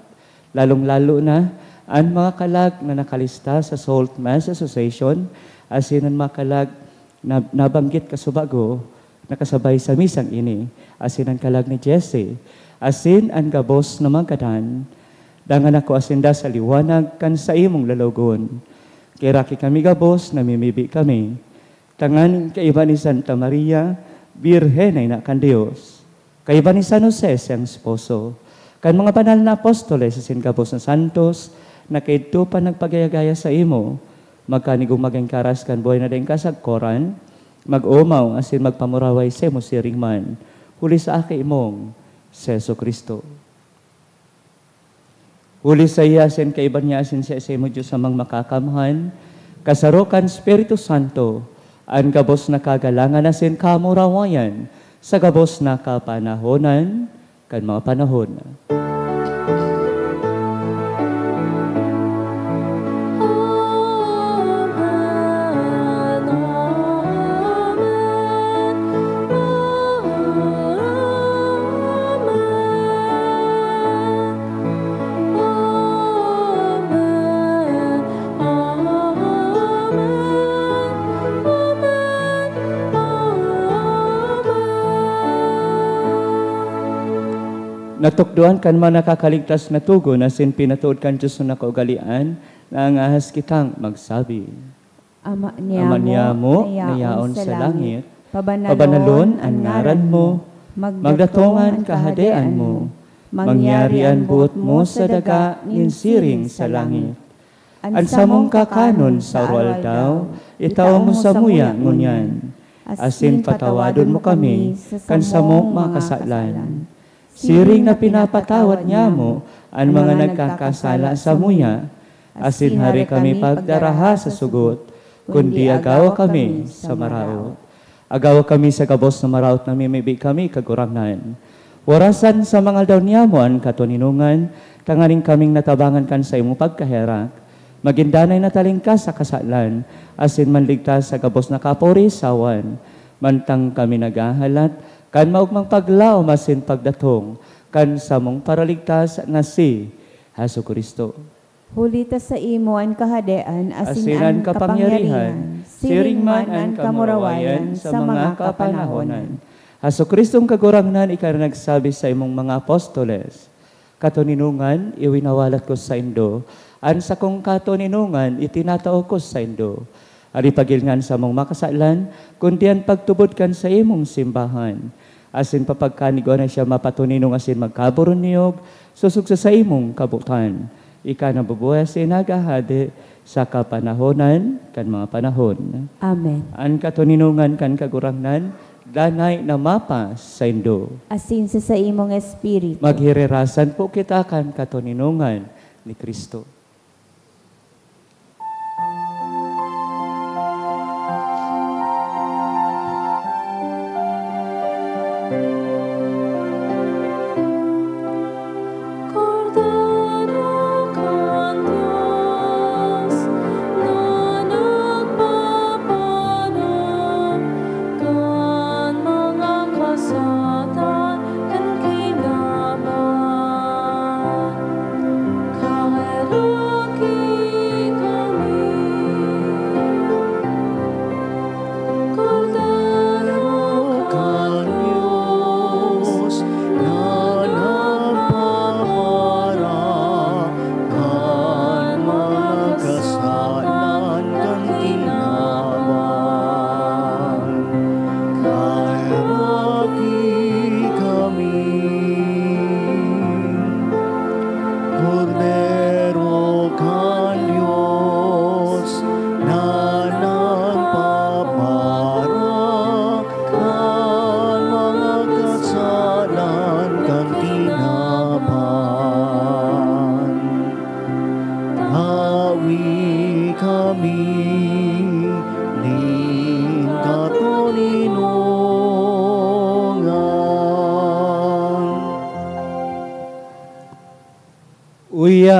lalong-lalo na an mga kalag na nakalista sa Salt Mass Association, asin an mga kalag na nabanggit kasubago na kasabay sa misang ini, asin an kalag ni Jesse, asin an gabos na mga gadan. Dangan ako asinda sa liwanag kan saimong lalawogon. Kaheraki kami gabos, namimibi kami, tanganing kaiba ni Santa Maria, Birhen na ina kan Dios, kaiba ni San Jose, siyang esposo, kan mga banal na apostoles asin gabos na santos na kaidto pa nagpagaya-gaya saimo, magkanigong magin karas kan buhay na daing kasagkoran, mag-omaw asin magpamuraway saimo siring man, huli sa Aki mong si Jesu-Cristo. Huli saiya asin kaiba niya asin siya sa imo, Dios Amang Makakamhan, kasaro kan Espiritu Santo, an gabos na kagalangan asin kamurawayan sa gabos na kapanahonan kan mga panahon. Natukdoan kan mga nakakaligtas na togon asin pinatood kan Dios na kaugalean na angahas kitang magsabi. Ama niamo, Ama niamo, na yaon sa langit, pabanalon an ngaran mo, magdatong an kahadean mo, mangyari an boot mo sa daga nin siring sa langit. An samong kakanon sa aroaldaw, itao mo samuya ngunyan, asin patawadon mo kami kan samong mga kasalan, siring na pinapatawad niamo an mga nagkakasala samuya, asin hare kami pagdaraha sa sugot, kundi agawa kami sa maraot. Agawa kami sa gabos na maraot, namimibi kami, Kagurangnan. Warasan sa mga aldaw niamo an katoninongan, tanganing kaming natabangan kan saimong pagkaherak, magin danay na talingkas sa kasalan, asin manligtas sa gabos na kaporisawan, mantang kami naghahalat kan maogmang paglaom asin pagdatong kan samong Paraligtas na si Jesu-Cristo. Huli ta saimo an kahadean asin an kapangyarihan, siring man an kamurawayan sa mga kapanahonan. Jesu-Cristong Kagurangnan, ika na nagsabi sa imong mga apostoles, "Katoninongan, iwinawalat ko saindo, an sakong katoninongan itinatao ko saindo." Alipagil ngan samong makasalan, kundi an pagtubod kan saimong simbahan, asin papagkanigoan na siya mapatoninong asin magkaburuniyog, sosog sa saimong kabotan. Ika na bubuhay asin naghahade sa kapanahonan kan mga panahon. Amen. An katoninongan kan Kagurangnan, danay na mapa saindo. Asin sa saimong espiritu. Maghirirasan po kita kan katoninongan ni Cristo. Kordero kan Dios na nagpapanan kan mga kasalanan kan kinaban. Kahero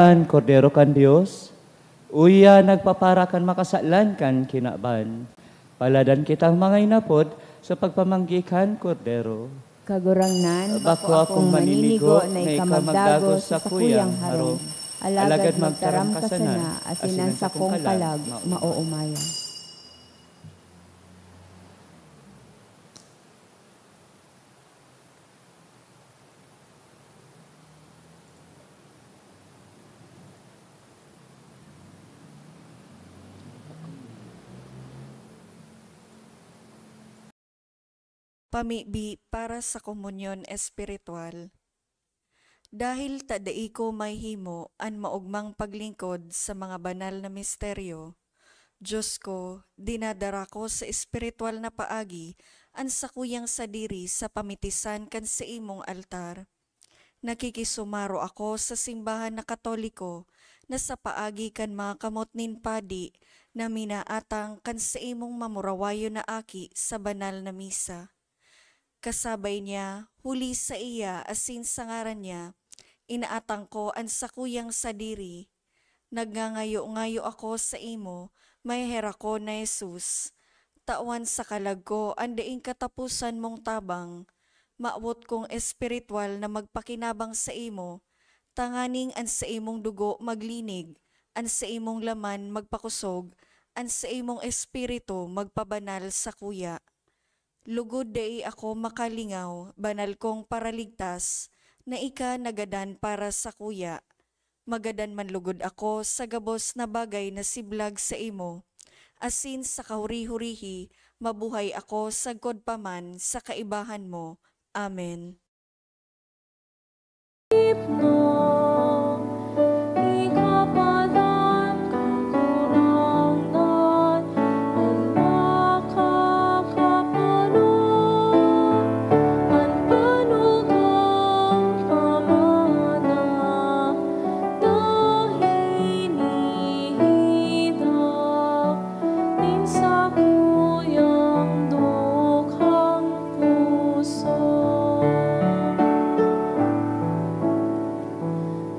An Kordero kan Dios, uya nagpapara kan makasalan kan kinaban. Paladan kitang mga inapod sa pagpamanggi kan Kordero. Kagurangnan, bako akong maninigo na ika magdagos sa kuyang harong. Alagad magtaram ka sana, asin an sakong kalag maoomayan. Pamibi para sa komunyon espiritual. Dahil ta dai ko mahimo an maogmang paglingkod sa mga banal na misteryo, Dios ko, dinadara ko sa espiritual na paagi an sakuyang sadiri sa pamitisan kan saimong altar. Nakikisumaro ako sa simbahan na Katoliko na sa paagi kan mga kamot nin padi na minaatang kan saimong mamurawayon na aki sa banal na misa. Kasabay niya, huli saiya asin sa ngaran niya, inaatang ko an sakuyang sadiri. Nagngangayo-ngayo ako saimo, maheherak ko na Jesus. Tawan sa kalag ko an daing kataposan mong tabang. Mawot kong espiritual na magpakinabang saimo, tanganing an saimong dugo maglinig, an saimong laman magpakosog, an saimong espiritu magpabanal sakuya. Lugod dai ako makalingaw, banal kong Paraligtas, na ika nagadan para sakuya. Magadan man lugod ako sa gabos na bagay na siblag saimo, asin sa kahuri-hurihi mabuhay ako sagkod pa man sa kaibahan mo. Amen. Nin sakuyang dukhang puso.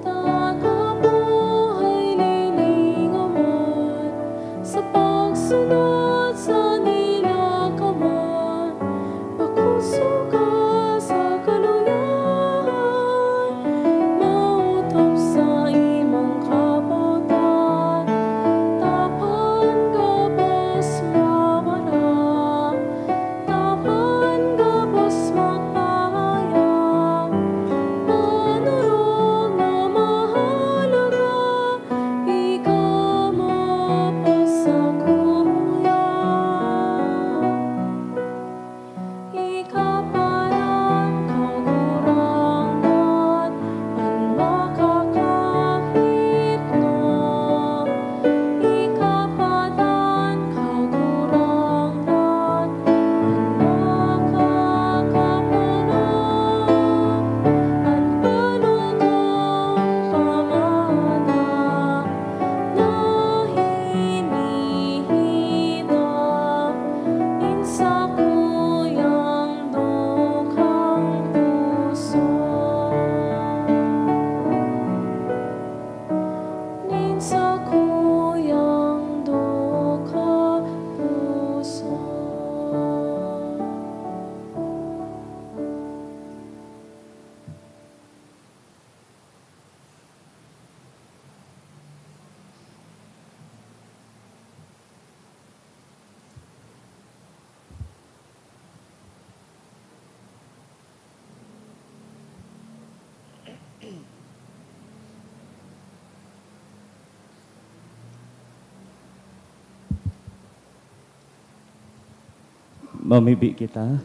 Tagabuhay, lilingawan sa pagsunod sa nilakawan. Pakusog ka sa kaluyahan, maotob sa imong kabotan, tapan gabos mawara, tapan gabos magpahayag, panorog na mahalaga, ika mapasakuya. Ika pa rin, Kagurangnan, an makakahipno. Ika pa rin, Kagurangnan, an makakapuno, an panugang pamana na hinihina nin sakuyang dukhang puso. Nin sakuyang dukhang puso. Mamibi kita.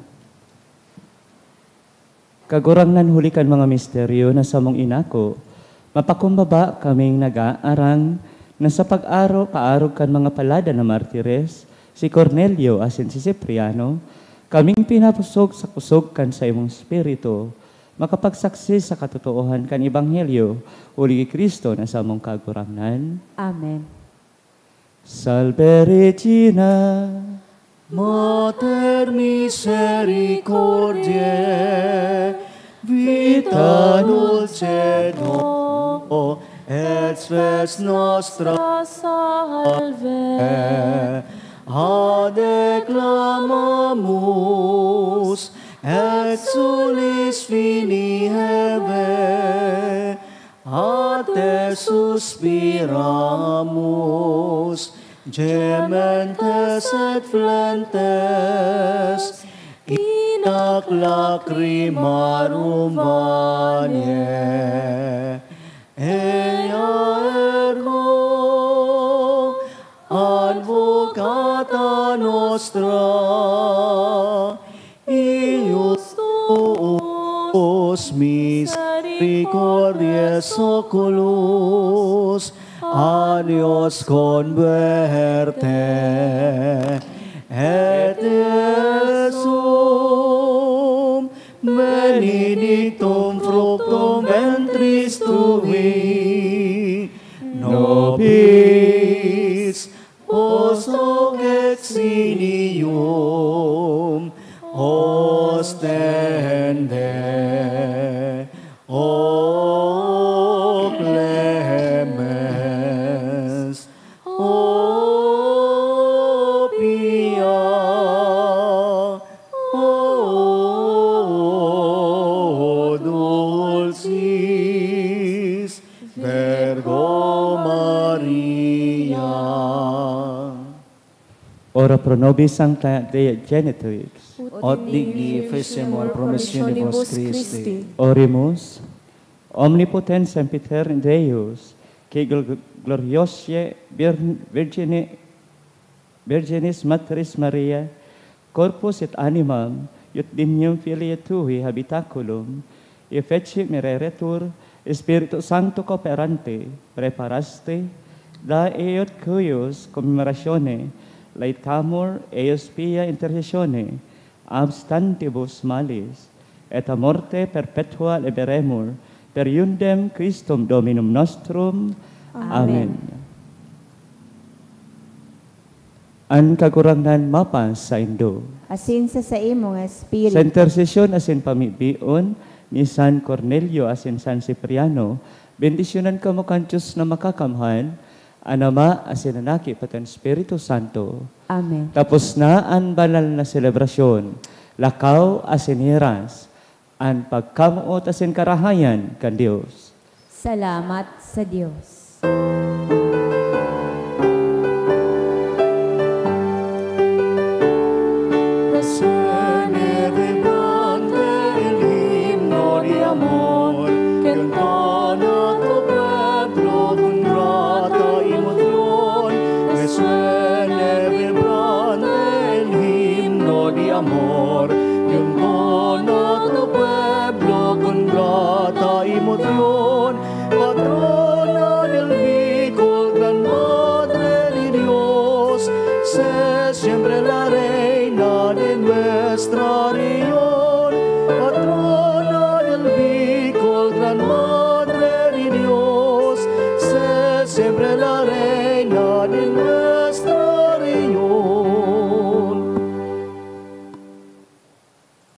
Kagurangnan, huli kan mga misteryo na samong inako, mapakumbaba kaming nag-aarang na sa pag-aro, paarog kan mga paladan na martires, si Cornelio asin si Cipriano, kaming pinapusog sa kusog kan saimong Espiritu, makapagsaksi sa katotoohan kan Ebanghelyo, huli ki Cristo na samong Kagurangnan. Amen. Salve Regina, Mater misericordiae, vita dulcedo et Spes nostra salve, a declamamus exulis fini hebe, a te suspiramus, gementes et flentes, in ac lacrimarum vaniae. Ea ergo, advocata nostra, eius tuus misericordiae oculos annos converte, et Iesum benedictum fructum ventris tui, nobis post hoc exilium ostende, O clemens, O pia, O dulcis Virgo Maria. Ora pro nobis sancta Dei Genitrix. Ut digni efficemur promissionibus Christi. Oremus. Omnipotens sempitern Deus, qui gl-, gloriosque vir-, virgini-, Virginis Matris Maria, corpus et animam, ut dignum filii tui habitaculum, effici mireretur, Spiritu Sancto cooperante, preparaste, dai et cuius commemoratione laetamur eius pia intercessione ab stantibus malis, et a morte perpetua liberemur per iundem Christum Dominum nostrum. Amen. Amen. An Kagurangnan mapasaindo. Asin sa saimong espiritu. Sa intersesyon asin pamibion ni San Cornelio asin San Cipriano, bendisyonan kamo kan Dios na Makakamhan, an Ama asin an Aki pati an Espiritu Santo. Amen. Tapos na an banal na selebrasyon. Lakaw asin hiras an pagkamoot asin karahayan kan Dios. Salamat sa Dios. Suene vibrante el himno de amor, que entona tu pueblo con grata emoción. Que suene vibrante el himno de amor, que entona tu pueblo con grata emoción. Patrona del Bicol, gran Madre de Dios, sé siempre la reina de nuestra